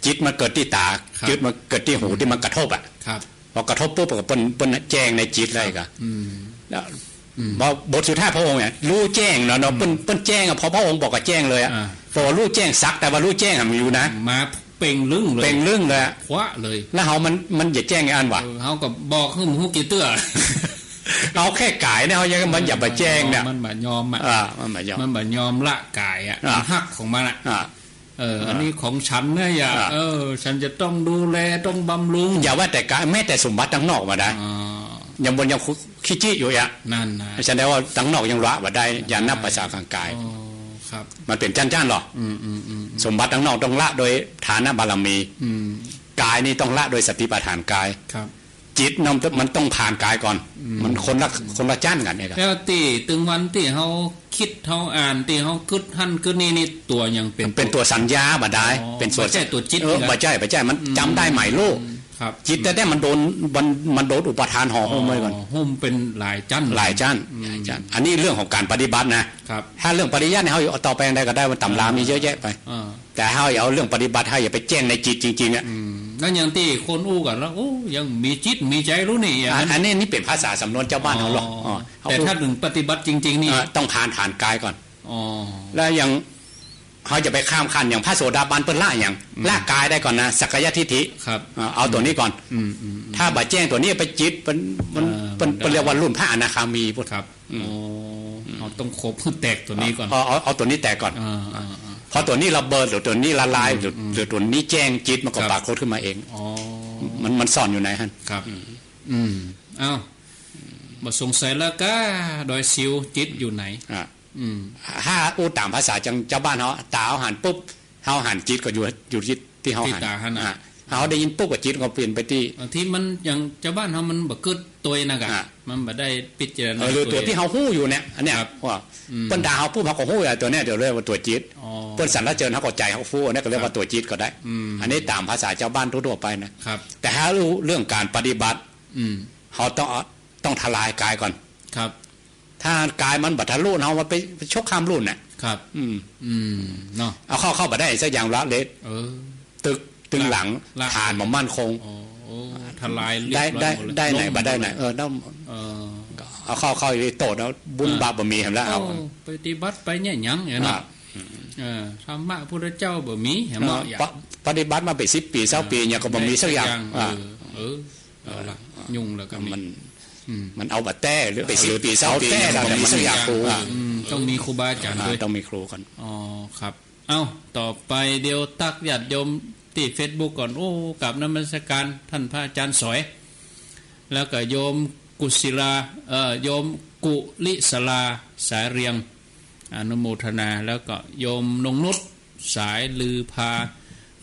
จิตมันเกิดตี้ต๋า ครับ จิตมันเกิดตี้หู อืม ตี้มันกระทบอ่ะ ครับ พอกระทบปุ๊บก็เปิ้น เปิ้นแจ้งในจิตเลย ครับ ก็ อืม แล้ว อืม พอบทสุดท้ายพระองค์เนี่ย ฮู้แจ้งเนาะ เนาะ อืม เปิ้น เปิ้นแจ้งอ่ะ พอพระองค์บอกก็แจ้งเลยอ่ะ อ่า พอฮู้แจ้ง สักแต่ว่าฮู้แจ้งอ่ะ มันอยู่นะ มาเป่งลึ่งเลย เป่งลึ่งเลยอ่ะ คว้าเลย แล้วเฮามัน มันจะแจ้งไงอันวะ เออ เฮาก็บอกหื้อมันฮู้กี่เตื้อ เอาแค่ก๋ายเนี่ย เฮายัง มันอย่าไปแจ้งเนี่ย มันบ่ยอมอ่ะ อ่า มันบ่ยอม มันบ่ยอมละก๋ายอ่ะ อ่า มันฮักของมันอ่ะ อ่า เออ อ่า อันนี้ของฉันนะ อย่า อ่า เออ ฉันจะต้องดูแล ต้องบำรุง อย่าว่าแต่ก๋าย แม้แต่สมบัติตังนอกบ่ได้ อ๋อ ยังบ่นยังขี้จี้อยู่อ่ะ นั่นนะ แสดงว่าตังนอกยังละบ่ได้ อย่านับภาษาก๋างก๋าย อ๋อ ครับ มันเป๋นจั้นๆ หรอ อืม อืม อืม อืม สมบัติตังนอกต้องละโดยทานบารมี อืม ก๋ายนี่ต้องละโดยสติปัฏฐานก๋าย ครับ จิตนั่นมันต้องผ่านก๋ายก่อน อืม มันคนละ คนละจั้นกั๋นเนี่ยครับ แล้วตี้ตึงวันตี้เฮา กึ๊ดเฮาอ่านตี้เฮากึ๊ดหั้นกึ๊ดนี่ นี่ตั๋วหยังเป๋น เป๋นตั๋วสัญญาบ่ได้ อ๋อ เป๋นตั๋ว บ่ใจ้ตั๋วจิต เออ นะ บ่ใจ้ บ่ใจ้ มัน อืม จ๋ำได้หมายฮู้ ครับ จิตแต๊ๆ มันโดน มัน มันโดนอุปาทานห่อหุ้มไว้ก่อน อ๋อ หุ้มเป๋นหลายจั้น หลายจั้น อืม หลายจั้น อันนี้เรื่องของก๋านปฏิบัตินะ ครับ ถ้าเรื่องปริยัติเนี่ย เฮาเอาต่อไปอันใดก็ได้ มันต๋ำรามีเยอะแยะไป อ่า แต่เฮาอย่าเอาเรื่องปฏิบัติ เฮาอย่าไปแจ้งในจิตจริงๆ อ่ะ อืม นั่นอย่างตี้คนอู้กั๋นแล้ว โอ้ ยังมีจิตมีใจ๋ฮู้นี่ อย่างนั้น อัน อันนี้นี่เป๋นภาษาสำนวนจาวบ้านเฮาหรอก อ๋อ อ๋อ แต่ถ้าเถิงปฏิบัติจริงๆ นี่ เออ ต้องผ่านฐานก๋ายก่อน อ๋อ แล้วอย่าง เฮาจะไปข้ามขั้น อย่างพระโสดาบันเปิ้นละอย่าง อืม ละก๋ายได้ก่อนนะ สักกายทิฏฐิ ครับ เออ เอาตั๋วนี้ก่อน อืม อืม อืม ถ้าบ่แจ้งตั๋วนี้ไปจิต เปิ้น เปิ้น เออ เปิ้น มันก็ เปิ้นเรียกว่ารุ่นพระอนาคามีพุ้น ครับ อืม อ๋อ อืม เฮาต้องครบหื้อแตกตั๋วนี้ก่อน เอา เอา เอาตั๋วนี้แตกก่อน อ่า อ่า อ่า พอตั๋วนี้ระเบิด หรือตั๋วนี้ละลาย อืม หรือ อืม หรือตั๋วนี้แจ้ง จิตมันก็ ครับ ปรากฏขึ้นมาเอง อ๋อ มัน มันซ่อนอยู่ในหั้น ครับ อืม อืม เอ้า บ่สงสัยแล้วก้า ดอยสิว จิตอยู่ไหน อ่ะ อืม ถ้าอู้ต๋ามภาษาจาวบ้านเฮา ต๋าเฮาหันปุ๊บ เฮาหัน จิตก็อยู่ อยู่ตี้ ตี้เฮาหัน ตี้ต๋าหันน่ะ อ่ะ เฮาได้ยินปุ๊บก็จิตก็เป๋นไปตี้ บางทีมันอย่างจาวบ้านเฮามันบ่กึ๊ดตวยนะกะ อ่ะ มันบ่ได้พิจารณา เออ หรือตั๋ว ตวย ตี้เฮาฮู้อยู่เนี่ย อันเนี้ย ครับ ว่า อืม เปิ้นด่าเฮาปุ๊บ เฮาก็ฮู้อ่ะ ตั๋วเนี้ย ตั๋วเรียกว่าตั๋วจิต อ๋อ เปิ้นสรรเสริญ เฮาก็ใจ๋เฮาฟู อันนี้ก็เรียกว่าตั๋วจิตก็ได้ อืม อันนี้ต๋ามภาษาจาวบ้านทั่วๆ ไปนะ ครับ แต่ถ้าอู้เรื่องก๋านปฏิบัติ อืม เฮาต้อง ต้องทลายก๋ายก่อน ครับ ถ้าก๋ายมันบ่ทะลุ เฮาว่าไป ไปชกข้ามรุ่นน่ะ ครับ อืม อืม เนาะ เอาเข้า เข้าบ่ได้สักอย่าง ละเละ เออ ตึก ตึงหลัง ละ ละ ฐานบ่มั่นคง โอ้ โอ้ ทลายเรียบร้อยหมดเลย ได้ ได้ ได้ไหน ล้มหมดเลย บ่ได้ไหน เออ ต้อง เออ เอาเข้า เข้าอีโต้เนาะ บุญ อ่า บาปบ่มี หันแล้วเอา โอ้ ปฏิบัติไปเนี่ยหยังเนี่ยเนาะ อ่า เออ ธรรมะพุทธเจ้าบ่มี หัน เออ เนาะ อย่าง ปะ ปฏิบัติมาเป๋นสิบปี๋ ซาวปี๋ เออ เนี่ยก็บ่มีสักอย่าง ได้สักอย่าง อ่า เออ เออ เอาละ ยุ่งแล้วก็มี มัน อืม มันเอาบ่แต๊หรือ เป๋นสิบปี๋ ซาวปี๋ เอาแต๊ เนี่ยก็บ่มีสักอย่าง ครู อ่า อืม ต้องมีครูบาอาจ๋ารย์ อ่า ด้วย ต้องมีครูก่อน อ๋อ ครับ เอ้า ต่อไปเดี๋ยวตักญาติโยมตี้เฟซบุ๊กก่อน โอ้ กราบนมัสการท่านพระอาจารย์สอย แล้วก็โยมกุศิลา เอ่อ โยมกุลิศลา สายเรียง อนุโมทนา แล้วก็โยมนงนุช สายลือพา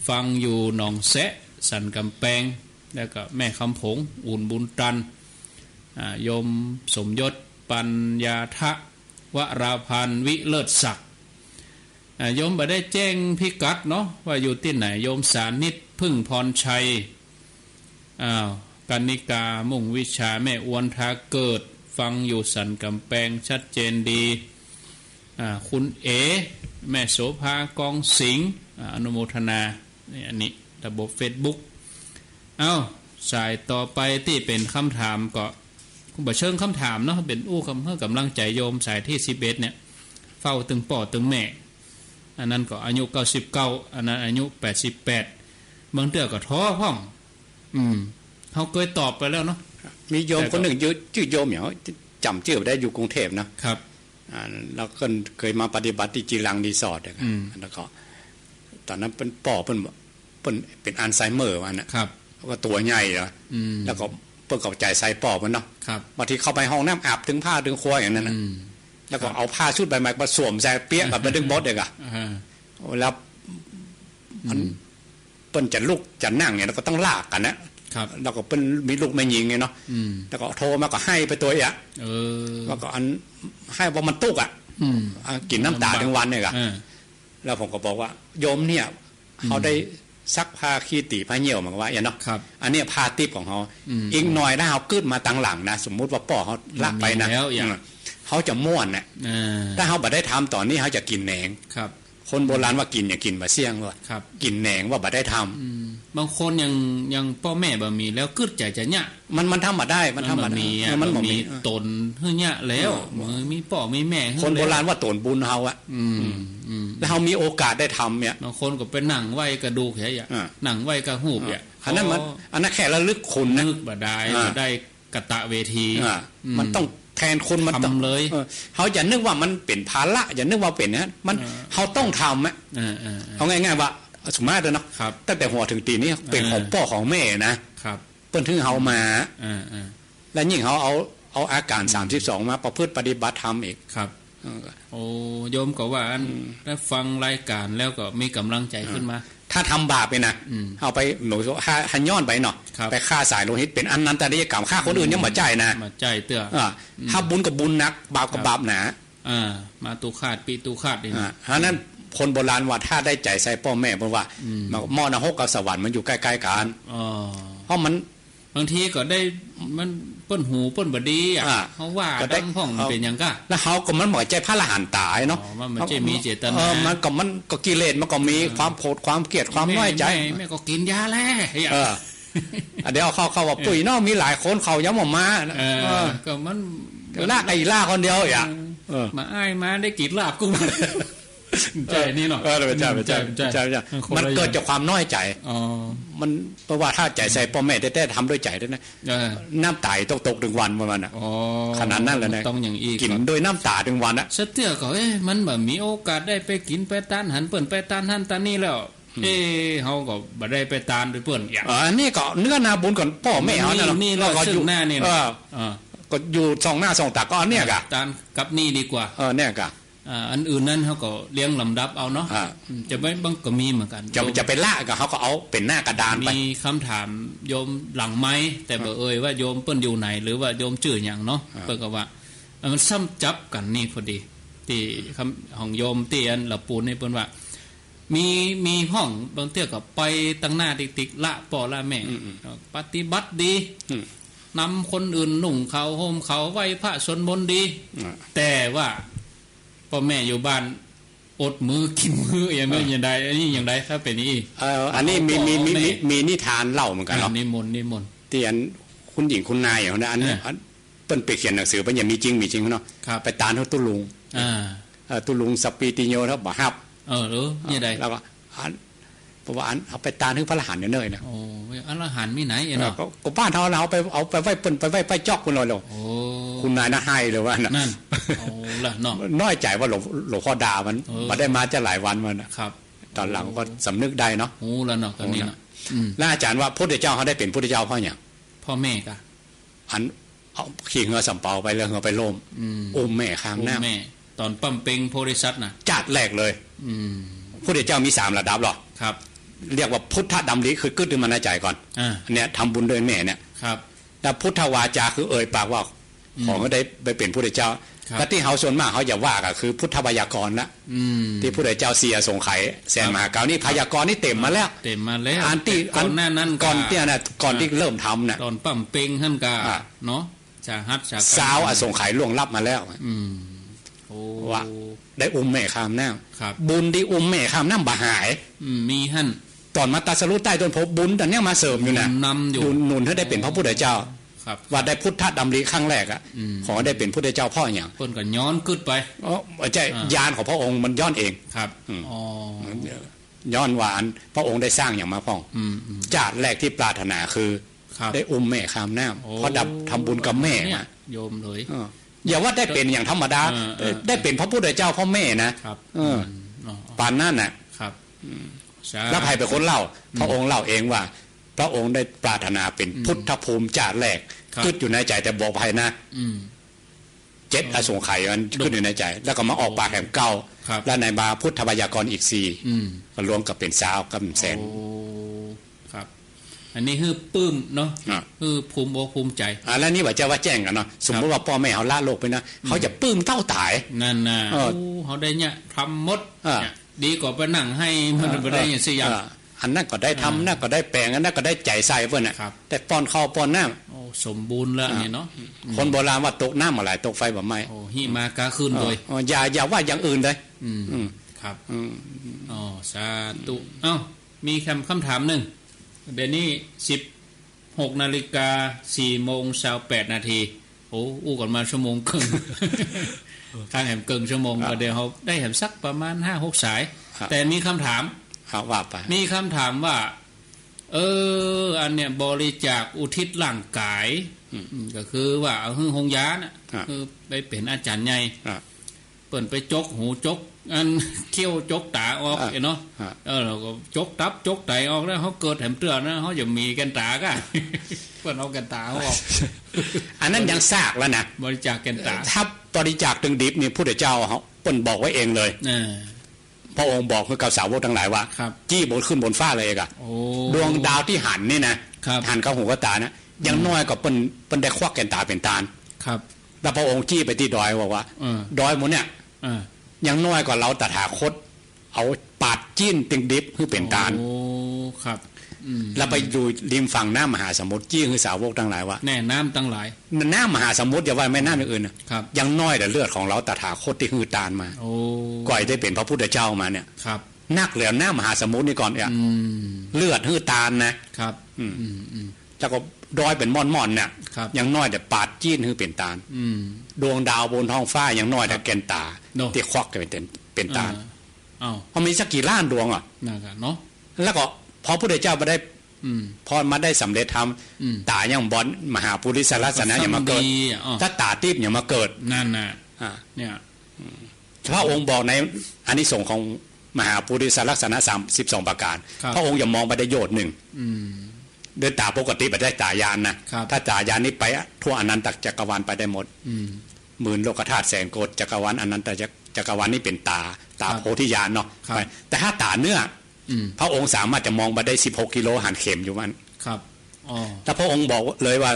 ฟังอยู่หนองแซะ สันกำแปง แล้วก็แม่คำผง อุ่นบุญตัน อ่า โยมสมยศ ปัญญาทะ วราพันธ์ วิเลิศศักดิ์ อ่า โยมบ่ได้แจ้งพิกัดเนาะ ว่าอยู่ตี้ไหน โยมสานิท พึ่งพรชัย อ้าว กนิกา มุ่งวิชา แม่อวน ทาเกิด ฟังอยู่สันกำแปง ชัดเจนดี อ่า คุณเอ๋ แม่โสภา กองสิงห์ อ่า อนุโมทนา นี่ อันนี้ระบบเฟซบุ๊ก เอ้า สายต่อไปตี้เป๋นคำถามก็ บ่เชิงกำถามเนาะ เป๋นอู้กำ หื้อกำลังใจ๋โยมสายตี้สิบเอ็ดเนี่ย เฝ้าตึงป้อตึงแม่ อันนั้นก็อายุเก้าสิบเก้า อันนั้นอายุแปดสิบแปด บางเตื้อก็ท้อพ่อง อืม เฮาเกยตอบไปแล้วเนาะ มีโยมคนนึ่งจื้อ จื้อโยมหยัง จ๋ำจื้อบ่ได้ อยู่กรุงเทพฯนะ ครับ อ่า แล้วก็เกยมาปฏิบัติตี้จีรังรีสอร์ทอะ อืม แล้วก็ ต๋อนนั้นเปิ้นป้อเปิ้น เปิ้นเป๋นอัลไซเมอร์ว่านะ ครับ แล้วก็ตั๋วใหญ่เหรอ อืม แล้วก็เปิ้นก็ใจ๋ใส่ป้อเปิ้นเนาะ ครับ บางทีเข้าไปห้องน้ำอาบตึงผ้าตึงครัวอย่างนั้นน่ะ อืม แล้วก็ ครับ เอาผ้าชุดใหม่ๆ มาสวมใส่เปียะกับ ไปดึงบดเองอะ อ่า แล้วมัน อืม เปิ้นจะลุกจะนั่งเนี่ย แล้วก็ต้องลากกั๋นนะ ครับ แล้วก็เปิ้นมีลูกแม่ญิงไงเนาะ อืม แล้วก็โทรมาก็ไห้ไปตวยอะ เออ แล้วก็อันไห้ว่ามันตุ๊กข์อะ อืม อ่ะ กิ๋นน้ำต๋าตึงวันเนี่ยกะ เออ แล้วผมก็บอกว่า โยมเนี่ย อืม เฮาได้ซักผ้าขี้ตี๋ผ้าเยี่ยว มันก็ว่าอย่างเนาะ ครับ อันเนี้ยผ้าติ๊บของเฮา อืม อีกหน่อยถ้าเฮากึ๊ดมาตังหลังนะ สมมุติว่าป้อเฮาละไปนะ บ่มีแล้วอย่าง อืม เฮาจะม่วนน่ะ เออ ถ้าเฮาบ่ได้ทำต๋อนนี้ เฮาจะกิ๋นแหนง ครับ คนโบราณว่ากิ๋นอย่ากิ๋นบ่าเสี้ยง ว่า ครับ กิ๋นแหนงว่าบ่ได้ทำ อืม บางคนยัง ยังป้อแม่บ่มีแล้วกึ๊ดใจ๋จะเยียะ มัน มันทำบ่ได้ มันทำบ่ได้ มันบ่มีอะ เออ มันบ่มี บ่มี เออ ต๋นหื้อเยียะแล้ว เออ บ่มีป้อมีแม่หื้อ คนโบราณ แล้ว ว่าต๋นบุญเฮาอะ อืม อืม อืม แล้วเฮามีโอกาสได้ทำเนี่ย บางคนก็ไปนั่งไหว้กระดูกเหียอะ อ่า นั่งไหว้กระหูปเหียอะ อ่า อันนั้นมัน อ๋อ อันนั้นแค่ระลึกคุณนะ นึกบ่ได้ อ่า บ่ได้ กตเวที อ่า อืม มันต้องแทนคุณ มันต้อง ทำเลย เออ เฮาอย่านึกว่ามันเป๋นภาระ อย่านึกว่าเป๋นนะ มัน เออ เฮาต้องทำอะ เออ เออ เออ เอาง่ายๆว่า สมมุติเนาะ ครับ ตั้งแต่หัวเถิงตี๋นนี่เป๋นของ เออ ป้อของแม่นะ ครับ เปิ้นหื้อเฮามา เออ เออ แล้วยิ่งเฮาเอา เอาอาก๋าน อืม สามสิบสอง มาประพฤติปฏิบัติธรรมอีก ครับ เออ โอ้ โยมก็ว่าอัน อืม ได้ฟังรายก๋านแล้วก็มีก๋ำลังใจ๋ อ่า ขึ้นมา ถ้าทำบาปเนี่ยนะ อืม เอาไป หนู ถ้า ถ้าย้อนไปเนาะ ครับ ไปฆ่าสายโลหิต เป๋นอนันตริยกรรม ฆ่าคนอื่น อืม ยังบ่ใจ้นะ บ่ใจ้เตื้อ อ่า อืม ถ้าบุญก็บุญหนัก บาปก็ ครับ บาปหนา อ่า มาตุฆาต ปิตุฆาตนี่นะ อ่า ฉะนั้นคนโบราณว่าถ้าได้ใจ๋ใส่ป้อแม่ เปิ้นว่า อืม มรรคนรกกับสวรรค์มันอยู่ใก้ๆ กั๋น อ๋อ เพราะมัน บางทีก็ได้ มันเปิ้นหูเปิ้นบ่ดีอะ อ่า เฮาว่า ก็ได้ ดังพ่อง เอา เป๋นหยังก้า แล้วเฮาก็มันบ่ใจ้พระอรหันต์ต๋าเนาะ อ๋อ มันบ่ใจ้มีเจตนา เออ มันก็ มันก็กิเลสมันก็มี เออ ความโกรธ ความเกลียด ความน้อยใจ๋ แม่ แม่ แม่ก็กิ๋นยาแล เออ อ่ะ เดี๋ยวเขา เขาว่า เออ ปุ้ยเนาะ มีหลายคนเขายังบ่มานะ เออ เออ ก็มัน ก็ลากไอ้ล่าคนเดียวอ่ะ เออ เออ มาอ้ายมาได้กิ๋นลาบกูมา ใจ้นี่เนาะ เออ ใจ้ ใจ้ ใจ้ ใจ้ ใจ้ ใจ้ คนละอย่าง มันเกิดจากความน้อยใจ๋ อ๋อ มัน เพราะว่าถ้าใจ๋ใส่ป้อแม่แต๊ๆ ทำด้วยใจ๋แต๊ๆ เออ น้ำต๋าตกๆ ตึงวันประมาณน่ะ อ๋อ ขนาดนั้นเลยนะ มันต้องอย่างอี้ กิ๋นโดยน้ำต๋าตึงวันอะ สะเตื้อก็ เอ๊ะ มันบ่มีโอกาสได้ไปกิ๋นไปตานหันเปิ้น ไปตานหั้นตานนี่แล้ว อืม เอ๊ะ เฮาก็บ่ได้ไปตานโดยเปิ้นอย่าง เออ อันนี้ก็เนื้อนาบุญของป้อแม่เฮานั่นเนาะ นี่ นี่ แล้วก็อยู่ ซึ่งหน้านี่นะ เออ เออ ก็อยู่ส่องหน้าส่องต๋าก็อันเนี้ยกะ ตานกับนี่ดีกว่า เออ เนี่ยกะ อ่า อันอื่นนั้นเฮาก็เรียงลำดับเอาเนาะ อ่า อืม จะไม่ บางก็มีเหมือนกั๋น จะ จะไปละก็เฮาก็เอาเป๋นหน้ากระดานไป มีกำถามโยมหลังไมค์ แต่ ครับ บ่เอ่ยว่าโยมเปิ้นอยู่ไหน หรือว่าโยมจื้อหยังเนาะ อ่า เปิ้นก็ว่า เอ่อ มันซ้ำจับกั๋นนี่พอดี ตี้กำ ของโยมตี้อันละปูนนี่เปิ้นว่า มี มีพ่อง บางเตื้อก็ไปตังหน้าติ๊กๆ ละป้อละแม่ อืม อืม ปฏิบัติดี อืม นำคนอื่นนุ่งขาวห่มขาว ไหว้พระสวดมนต์ดี อ่า แต่ว่าป้อแม่อยู่บ้านอดมื้อกิ๋นมื้อ อย่างนั้น อ่า อย่างใด อันนี้อย่างใด ถ้าเป๋นอย่างอี้ เอ่อ อันนี้มี เอาป้อ มี มี แม่ มี มีนิทานเล่าเหมือนกั๋นเนาะ อ่า นิมนต์ นิมนต์ ตี้อันคุณหญิงคุณนายอย่างนั้นนะ อัน อ่า อัน เปิ้นไปเขียนหนังสือ เปิ้นยังมีจริง มีจริงเนาะ ครับ ไปตานหื้อตุ๊ลุง อ่า เอ่อ ตุ๊ลุงสัปปีติโย ถ้าบ่ฮับ เออ เออ เนี่ยใด แล้วก็อัน เพราะว่าอัน เอาไปตานหื้อพระอรหันต์เนิ่นๆ นะ โอ้ อรหันต์มีไหนเนาะ เออ ก็ ก็บ้านเฮา เฮาไป เอาไปไหว้เปิ้น ไปไหว้ป้ายจ๊อกเปิ้นเลยเหรอ โอ้ คุณนายน่ะไห้เลยว่าน่ะ นั่น โอ้ ละเนาะ น้อยใจ๋ว่าหลวง หลวงพ่อด่ามัน เออ บ่ได้มาจะหลายวันมันน่ะ ครับ ต๋อนหลังก็สำนึกได้เนาะ โอ้ ละเนาะ ต๋อนนี้เนาะ อืม แล้วอาจ๋ารย์ว่าพุทธเจ้าเฮาได้เป๋นพุทธเจ้าเพราะหยัง พ่อแม่กะ อันเอาขี่เฮือสำเปาไปแล้วเฮือไปล่ม อืม อุ้มแม่ข้ามน้ำ อุ้มแม่ ต๋อนปั๊มเปงโพธิสัตว์น่ะ จาติแรกเลย อืม พุทธเจ้ามีสามระดับหรอ ครับ เรียกว่าพุทธดำริ คือกึ๊ดขึ้นมาในใจ๋ก่อน อ่า อันเนี้ยทำบุญด้วยแม่เนี่ย ครับ แล้วพุทธวาจา คือเอ่ยปากว่า อืม ขอหื้อได้ไปเป๋นพุทธเจ้า ครับ แล้วตี้เฮาส่วนมากเฮาจะว่าก็คือพุทธพยากรณ์ละ อืม ตี้พุทธเจ้าสี่อสงไขยแสน ครับ มหากัปปะ นี่พยากรณ์นี่เต๋มมาแล้ว เต๋มมาแล้ว อันตี้ แต่ก่อนหน้านั้น อัน ก่อนตี้อันน่ะ ก่อนตี้ อ่า เริ่มทำน่ะ ต๋อนปั๊มเปงหั้นกะ อ่า เนาะ สาหัสสากัน ซาวอสงไขยล่วงลับมาแล้ว อืม โอ้ ว่าได้อุ้มแม่ข้ามน้ำ ครับ บุญตี้อุ้มแม่ข้ามน้ำบ่หาย อืม มีหั้น ต๋อนมาตรัสรู้ใต้ต้นโพธิ์ บุญต๋อนเนี้ยมาเสริมอยู่น่ะ หนุนนำอยู่ หนุน หนุนหื้อได้เป๋นพระพุทธเจ้า ครับ ว่าได้พุทธดำริครั้งแรกอะ อืม ของได้เป๋นพุทธเจ้าเพราะอะหยัง เปิ้นก็ย้อนกึ๊ดไป อ๋อ ใจ้ อ่า ญาณของพระองค์มันย้อนเอง ครับ อืม อ๋อ ย้อนว่าอันพระองค์ได้สร้างหยังมาพ่อง อืม อืม จาติแรกตี้ปรารถนาคือ ครับ ได้อุ้มแม่ข้ามน้ำ โอ้ เพราะได้ทำบุญกับแม่ เนี่ย มา โยมเลย เออ อย่าว่าได้เป๋นอย่างธรรมดา เออ เออ เออ ได้เป๋นพระพุทธเจ้าเพราะแม่นะ ครับ เออ อืม อ๋อ ปานนั้นน่ะ ครับ อืม สาธุ แล้วใผเป๋นคนเล่า อืม พระองค์เล่าเองว่า พระองค์ได้ปรารถนาเป๋น อืม พุทธภูมิจาติแรก ครับ กึ๊ดอยู่ในใจ๋แต่บ่บอกใผนะ อืม เจ็ด อ๋อ อสงไขยมันกึ๊ดอยู่ในใจ๋ แล้วก็มาออกปากแหมเก้า ครับ แล้วในมาพุทธไวยากรณ์อีกสี่ อืม ก็รวมกับเป๋นซาวกับแสน โอ้ ครับ อันนี้หื้อปลื้มเนาะ อ่ะ หื้อภูมิอกภูมิใจ๋ อ่ะ แล้วนี่ว่าจะว่าแจ้งกั๋นเนาะ สมมุติ ครับ ว่าป้อแม่เฮาละโลกไปนะ อืม เฮาจะปลื้มเต้าต๋าย นั่นน่ะ เออ โอ้ เฮาได้เนี่ยทำหมด อ่ะ เนี่ย ดีกว่าไปนั่งไห้ มัน อ่ะ บ่ได้หยังสักอย่าง อ่ะ อันนั้นก็ได้ทำ อ่า นั่นก็ได้แป๋ง อันนั้นก็ได้ใจ๋ใส่เปิ้นน่ะ ครับ ได้ป้อนข้าวป้อนน้ำ โอ้ สมบูรณ์แล้ว อ่า นี่เนาะ อืม คนโบราณว่าตกน้ำบ่ไหล ตกไฟบ่ไหม้ โอ้ หิมะกาขึ้น เออ เลย เออ อย่า อย่าว่าอย่างอื่นเลย อืม อืม ครับ อืม อ๋อ สาธุ เอ้า มีคำ คำถามนึ่ง เดี๋ยวนี้สิบหกนาฬิกาสี่โมงซาวแปดนาที โอ้ อู้กั๋นมาชั่วโมงเกิ่ง ข้างแหมเกิ่งชั่วโมง ครับ ก็เดี๋ยวเฮาได้แหมสักประมาณห้าหกสาย ครับ แต่มีคำถาม ครับ ว่าไป มีคำถามว่า เออ อันเนี้ยบริจาคอุทิศร่างกาย อืม อืม ก็คือว่าเอาหื้อโฮงยาน่ะ ครับ คือไปเป๋นอาจ๋ารย์ใหญ่ ครับ เปิ้นไปจกหูจกอัน เขี้ยวจกต๋าออก อ่ะ เนาะ อ่ะ เออ แล้วก็จกตับจกไตออกแล้ว เฮาเกิดแหมเตื้อนะ เฮาจะมีแก่นต๋าก้า เปิ้นเอาแก่นต๋าออก อันนั้นยังซากแล้วนะ บริจาคแก่นต๋า ถ้าบริจาคตึงดิบนี่ พุทธเจ้าเฮาเปิ้นบอกไว้เองเลย เออ พระองค์บอกหื้อกับสาวกตังหลายว่า ครับ จี้บนขึ้นบนฟ้าเลยเอกอะ โอ้ ดวงดาวตี้หันนี่นะ ครับ หันเข้าหูเข้าต๋านะ อย่างน้อยก็เปิ้น เปิ้นได้ควักแก่นต๋าเป๋นตาน ครับ แล้วพระองค์จี้ไปตี้ดอยบอกว่า เออ ดอยหมู่เนี่ย เออ อย่างน้อยก็เฮาตถาคต เอาปาดจี้นตึงดิบหื้อเป๋นตาน โอ้ ครับ อืม แล้วไปอยู่ริมฝั่งน้ำมหาสมุทร จี้หื้อสาวกตังหลายว่า แม่น้ำตังหลาย น้ำมหาสมุทร อย่าว่าแม่น้ำอย่างอื่นน่ะ ครับ อย่างน้อยแต่เลือดของเฮาตถาคตตี้หื้อตานมา โอ้ ก่อยได้เป๋นพระพุทธเจ้ามาเนี่ย ครับ นักแล้วน้ำมหาสมุทรนี่ก่อนเนี่ย อืม เลือดหื้อตานนะ ครับ อืม อืม อืม แล้วก็ดอยเป๋นม่อนๆ เนี่ย ครับ อย่างน้อยแต่ปาดจี้นหื้อเป๋นตาน อืม ดวงดาวบนท้องฟ้า อย่างน้อยแต่ ครับ แก่นต๋า เนาะ ตี้ควักเป๋น เป๋นตาน เออ เอ้า มันมีสักกี่ล้านดวงอะ นั่นแหละเนาะ แล้วก็พอพุทธเจ้ามาได้ อืม พอมาได้สำเร็จธรรม อืม ต๋ายังบ่อน มหาปุริสลักษณะยังมาเกิด ก็สำดีอ่ะ อ๋อ ถ้าต๋าติ๊บยังมาเกิด นั่นน่ะ อ่ะ เนี่ย พระองค์บอกในอานิสงส์ของมหาปุริสลักษณะสามสิบสองประการ ครับ พระองค์จะมองไปได้โยชน์นึ่ง อืม โดยต๋าปกติบ่ได้ต๋าญาณนะ ครับ ถ้าต๋าญาณนี่ไปทั่วอนันตจักรวาลไปได้หมด อืม หมื่นโลกธาตุแสนโกฏจักรวาล อนันตจักร จักรวาลนี่เป๋นต๋า ต๋า ครับ โพธิญาณเนาะ ครับ ไป แต่ถ้าต๋าเนื้อ อืม พระองค์สามารถจะมองไปได้สิบหกกิโล หันเข็มอยู่มัน ครับ อ๋อ แล้วพระองค์บอกเลยว่า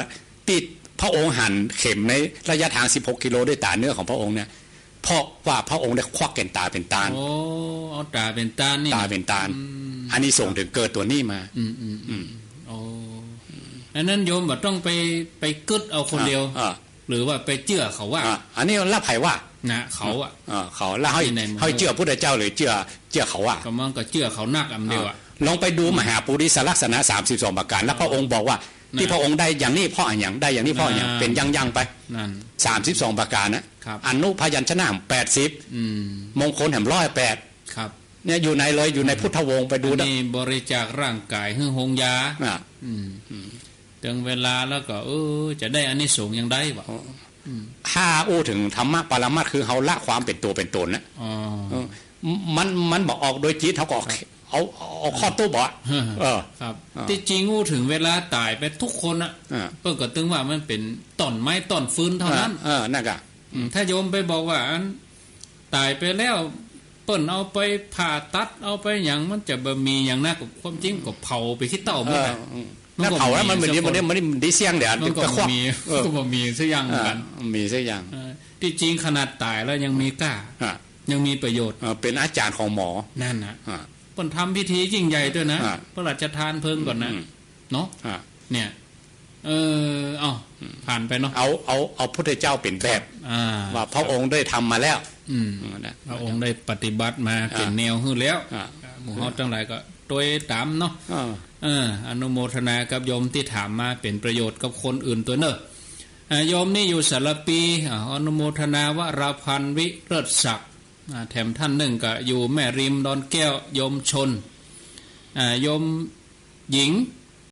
ตี้พระองค์หันเข็มในระยะทางสิบหกกิโลด้วยต๋าเนื้อของพระองค์เนี่ย เพราะว่าพระองค์ได้ควักแก่นต๋าเป๋นตาน โอ้ เอาต๋าเป๋นตานนี่ ต๋าเป๋นตาน อืม อานิสงส์เถิงเกิดตั๋วนี้มา อืม อืม อืม อืม โอ้ อันนั้นโยมบ่ต้องไป ไปกึ๊ดเอาคนเดียว อ่า อ่า หรือว่าไปเจื้อเขาว่า อ่ะ อันนี้ละใผว่า นะ เขาอะ เออ เขา แล้วเฮา ตี้ในมือ เฮาเจื้อพุทธเจ้าหรือเจื้อ เจื้อเขาว่า ก็มันก็เจื้อเขานักอันเดียวอะ อ่ะ ลองไปดู อืม มหาปุริสลักษณะสามสิบสองประการ แล้วพระองค์บอกว่า นั่น ตี้พระองค์ได้อย่างนี้เพราะอะหยัง ได้อย่างนี้เพราะอะหยัง นั่น เป๋นอย่างๆ ไป นั่น สามสิบสองประการนะ ครับ อนุพยัญชนะแปดสิบ อืม มงคลแหมร้อยแปด ครับ เนี่ยอยู่ในเลย อยู่ในพุทธวงศ์ ไปดู อันนี้บริจาคร่างกายหื้อโฮงยา อ่ะ อืม อืม เถิงเวลาแล้วก็ เออ จะได้อานิสงส์อย่างใดวะ อ๋อ อืม ถ้าอู้เถิงธรรมะปรมัตถ์ คือเฮาละความเป๋นตั๋วเป๋นต๋นนะ อ๋อ เออ มัน มันบ่ออกโดยจิต เฮาก็เอา ครับ เอา เอาข้อตุ๊บอะ เออ ครับ อ่า ตี้จริงอู้เถิงเวลาต๋ายไปกู้คนอะ อ่า เปิ้นก็ตึงว่ามันเป๋นต้นไม้ต้นฟืนเต้านั้น เออ เออ นั่นกะ อืม ถ้าโยมไปบอกว่าอัน ต๋ายไปแล้ว เปิ้นเอาไปผ่าตัด เอาไปหยัง มันจะบ่มีหยังนะ ความจริงก็เผาไปขี้เถ้าหมดอะ เออ อืม มันก็ แล้วเผาแล้วมัน บ่มี มันบ่ สักคน มันบ่ มันบ่ได้เสี้ยงเดี๋ยว มันก็ ก็ควัก บ่มี เออ ก็บ่มีสักอย่างเหมือนกั๋น อ่า มีสักอย่าง เออ ตี้จริงขนาดต๋ายแล้วยังมีก้า อ่ะ ยังมีประโยชน์ เออ เป๋นอาจ๋ารย์ของหมอ นั่นน่ะ อ่ะ เปิ้นทำพิธียิ่งใหญ่ด้วยนะ อ่ะ พระราชทานเพลิงก่อนนะ อืม เนาะ อ่ะ เนี่ย เออ เอ้า อืม ผ่านไปเนาะ เอา เอา เอาพุทธเจ้าเป๋นแบบ อ่า ว่าพระองค์ได้ทำมาแล้ว อืม อืม นะ พระองค์ได้ปฏิบัติมา อ่า เป๋นแนวหื้อแล้ว อ่า หมู่เฮาตังหลายก็ตวยต๋ามเนาะ อ่า เออ อนุโมทนากับโยมตี้ถามมา เป๋นประโยชน์กับคนอื่นตวยเน่อ อ่า โยมนี้อยู่สารภี อ่า อนุโมทนา วราพันธ์ วิเลิศศักดิ์ อ่า แถมต้านนึ่งก็อยู่แม่ริมดอนแก้ว โยมชน อ่า โยมหญิง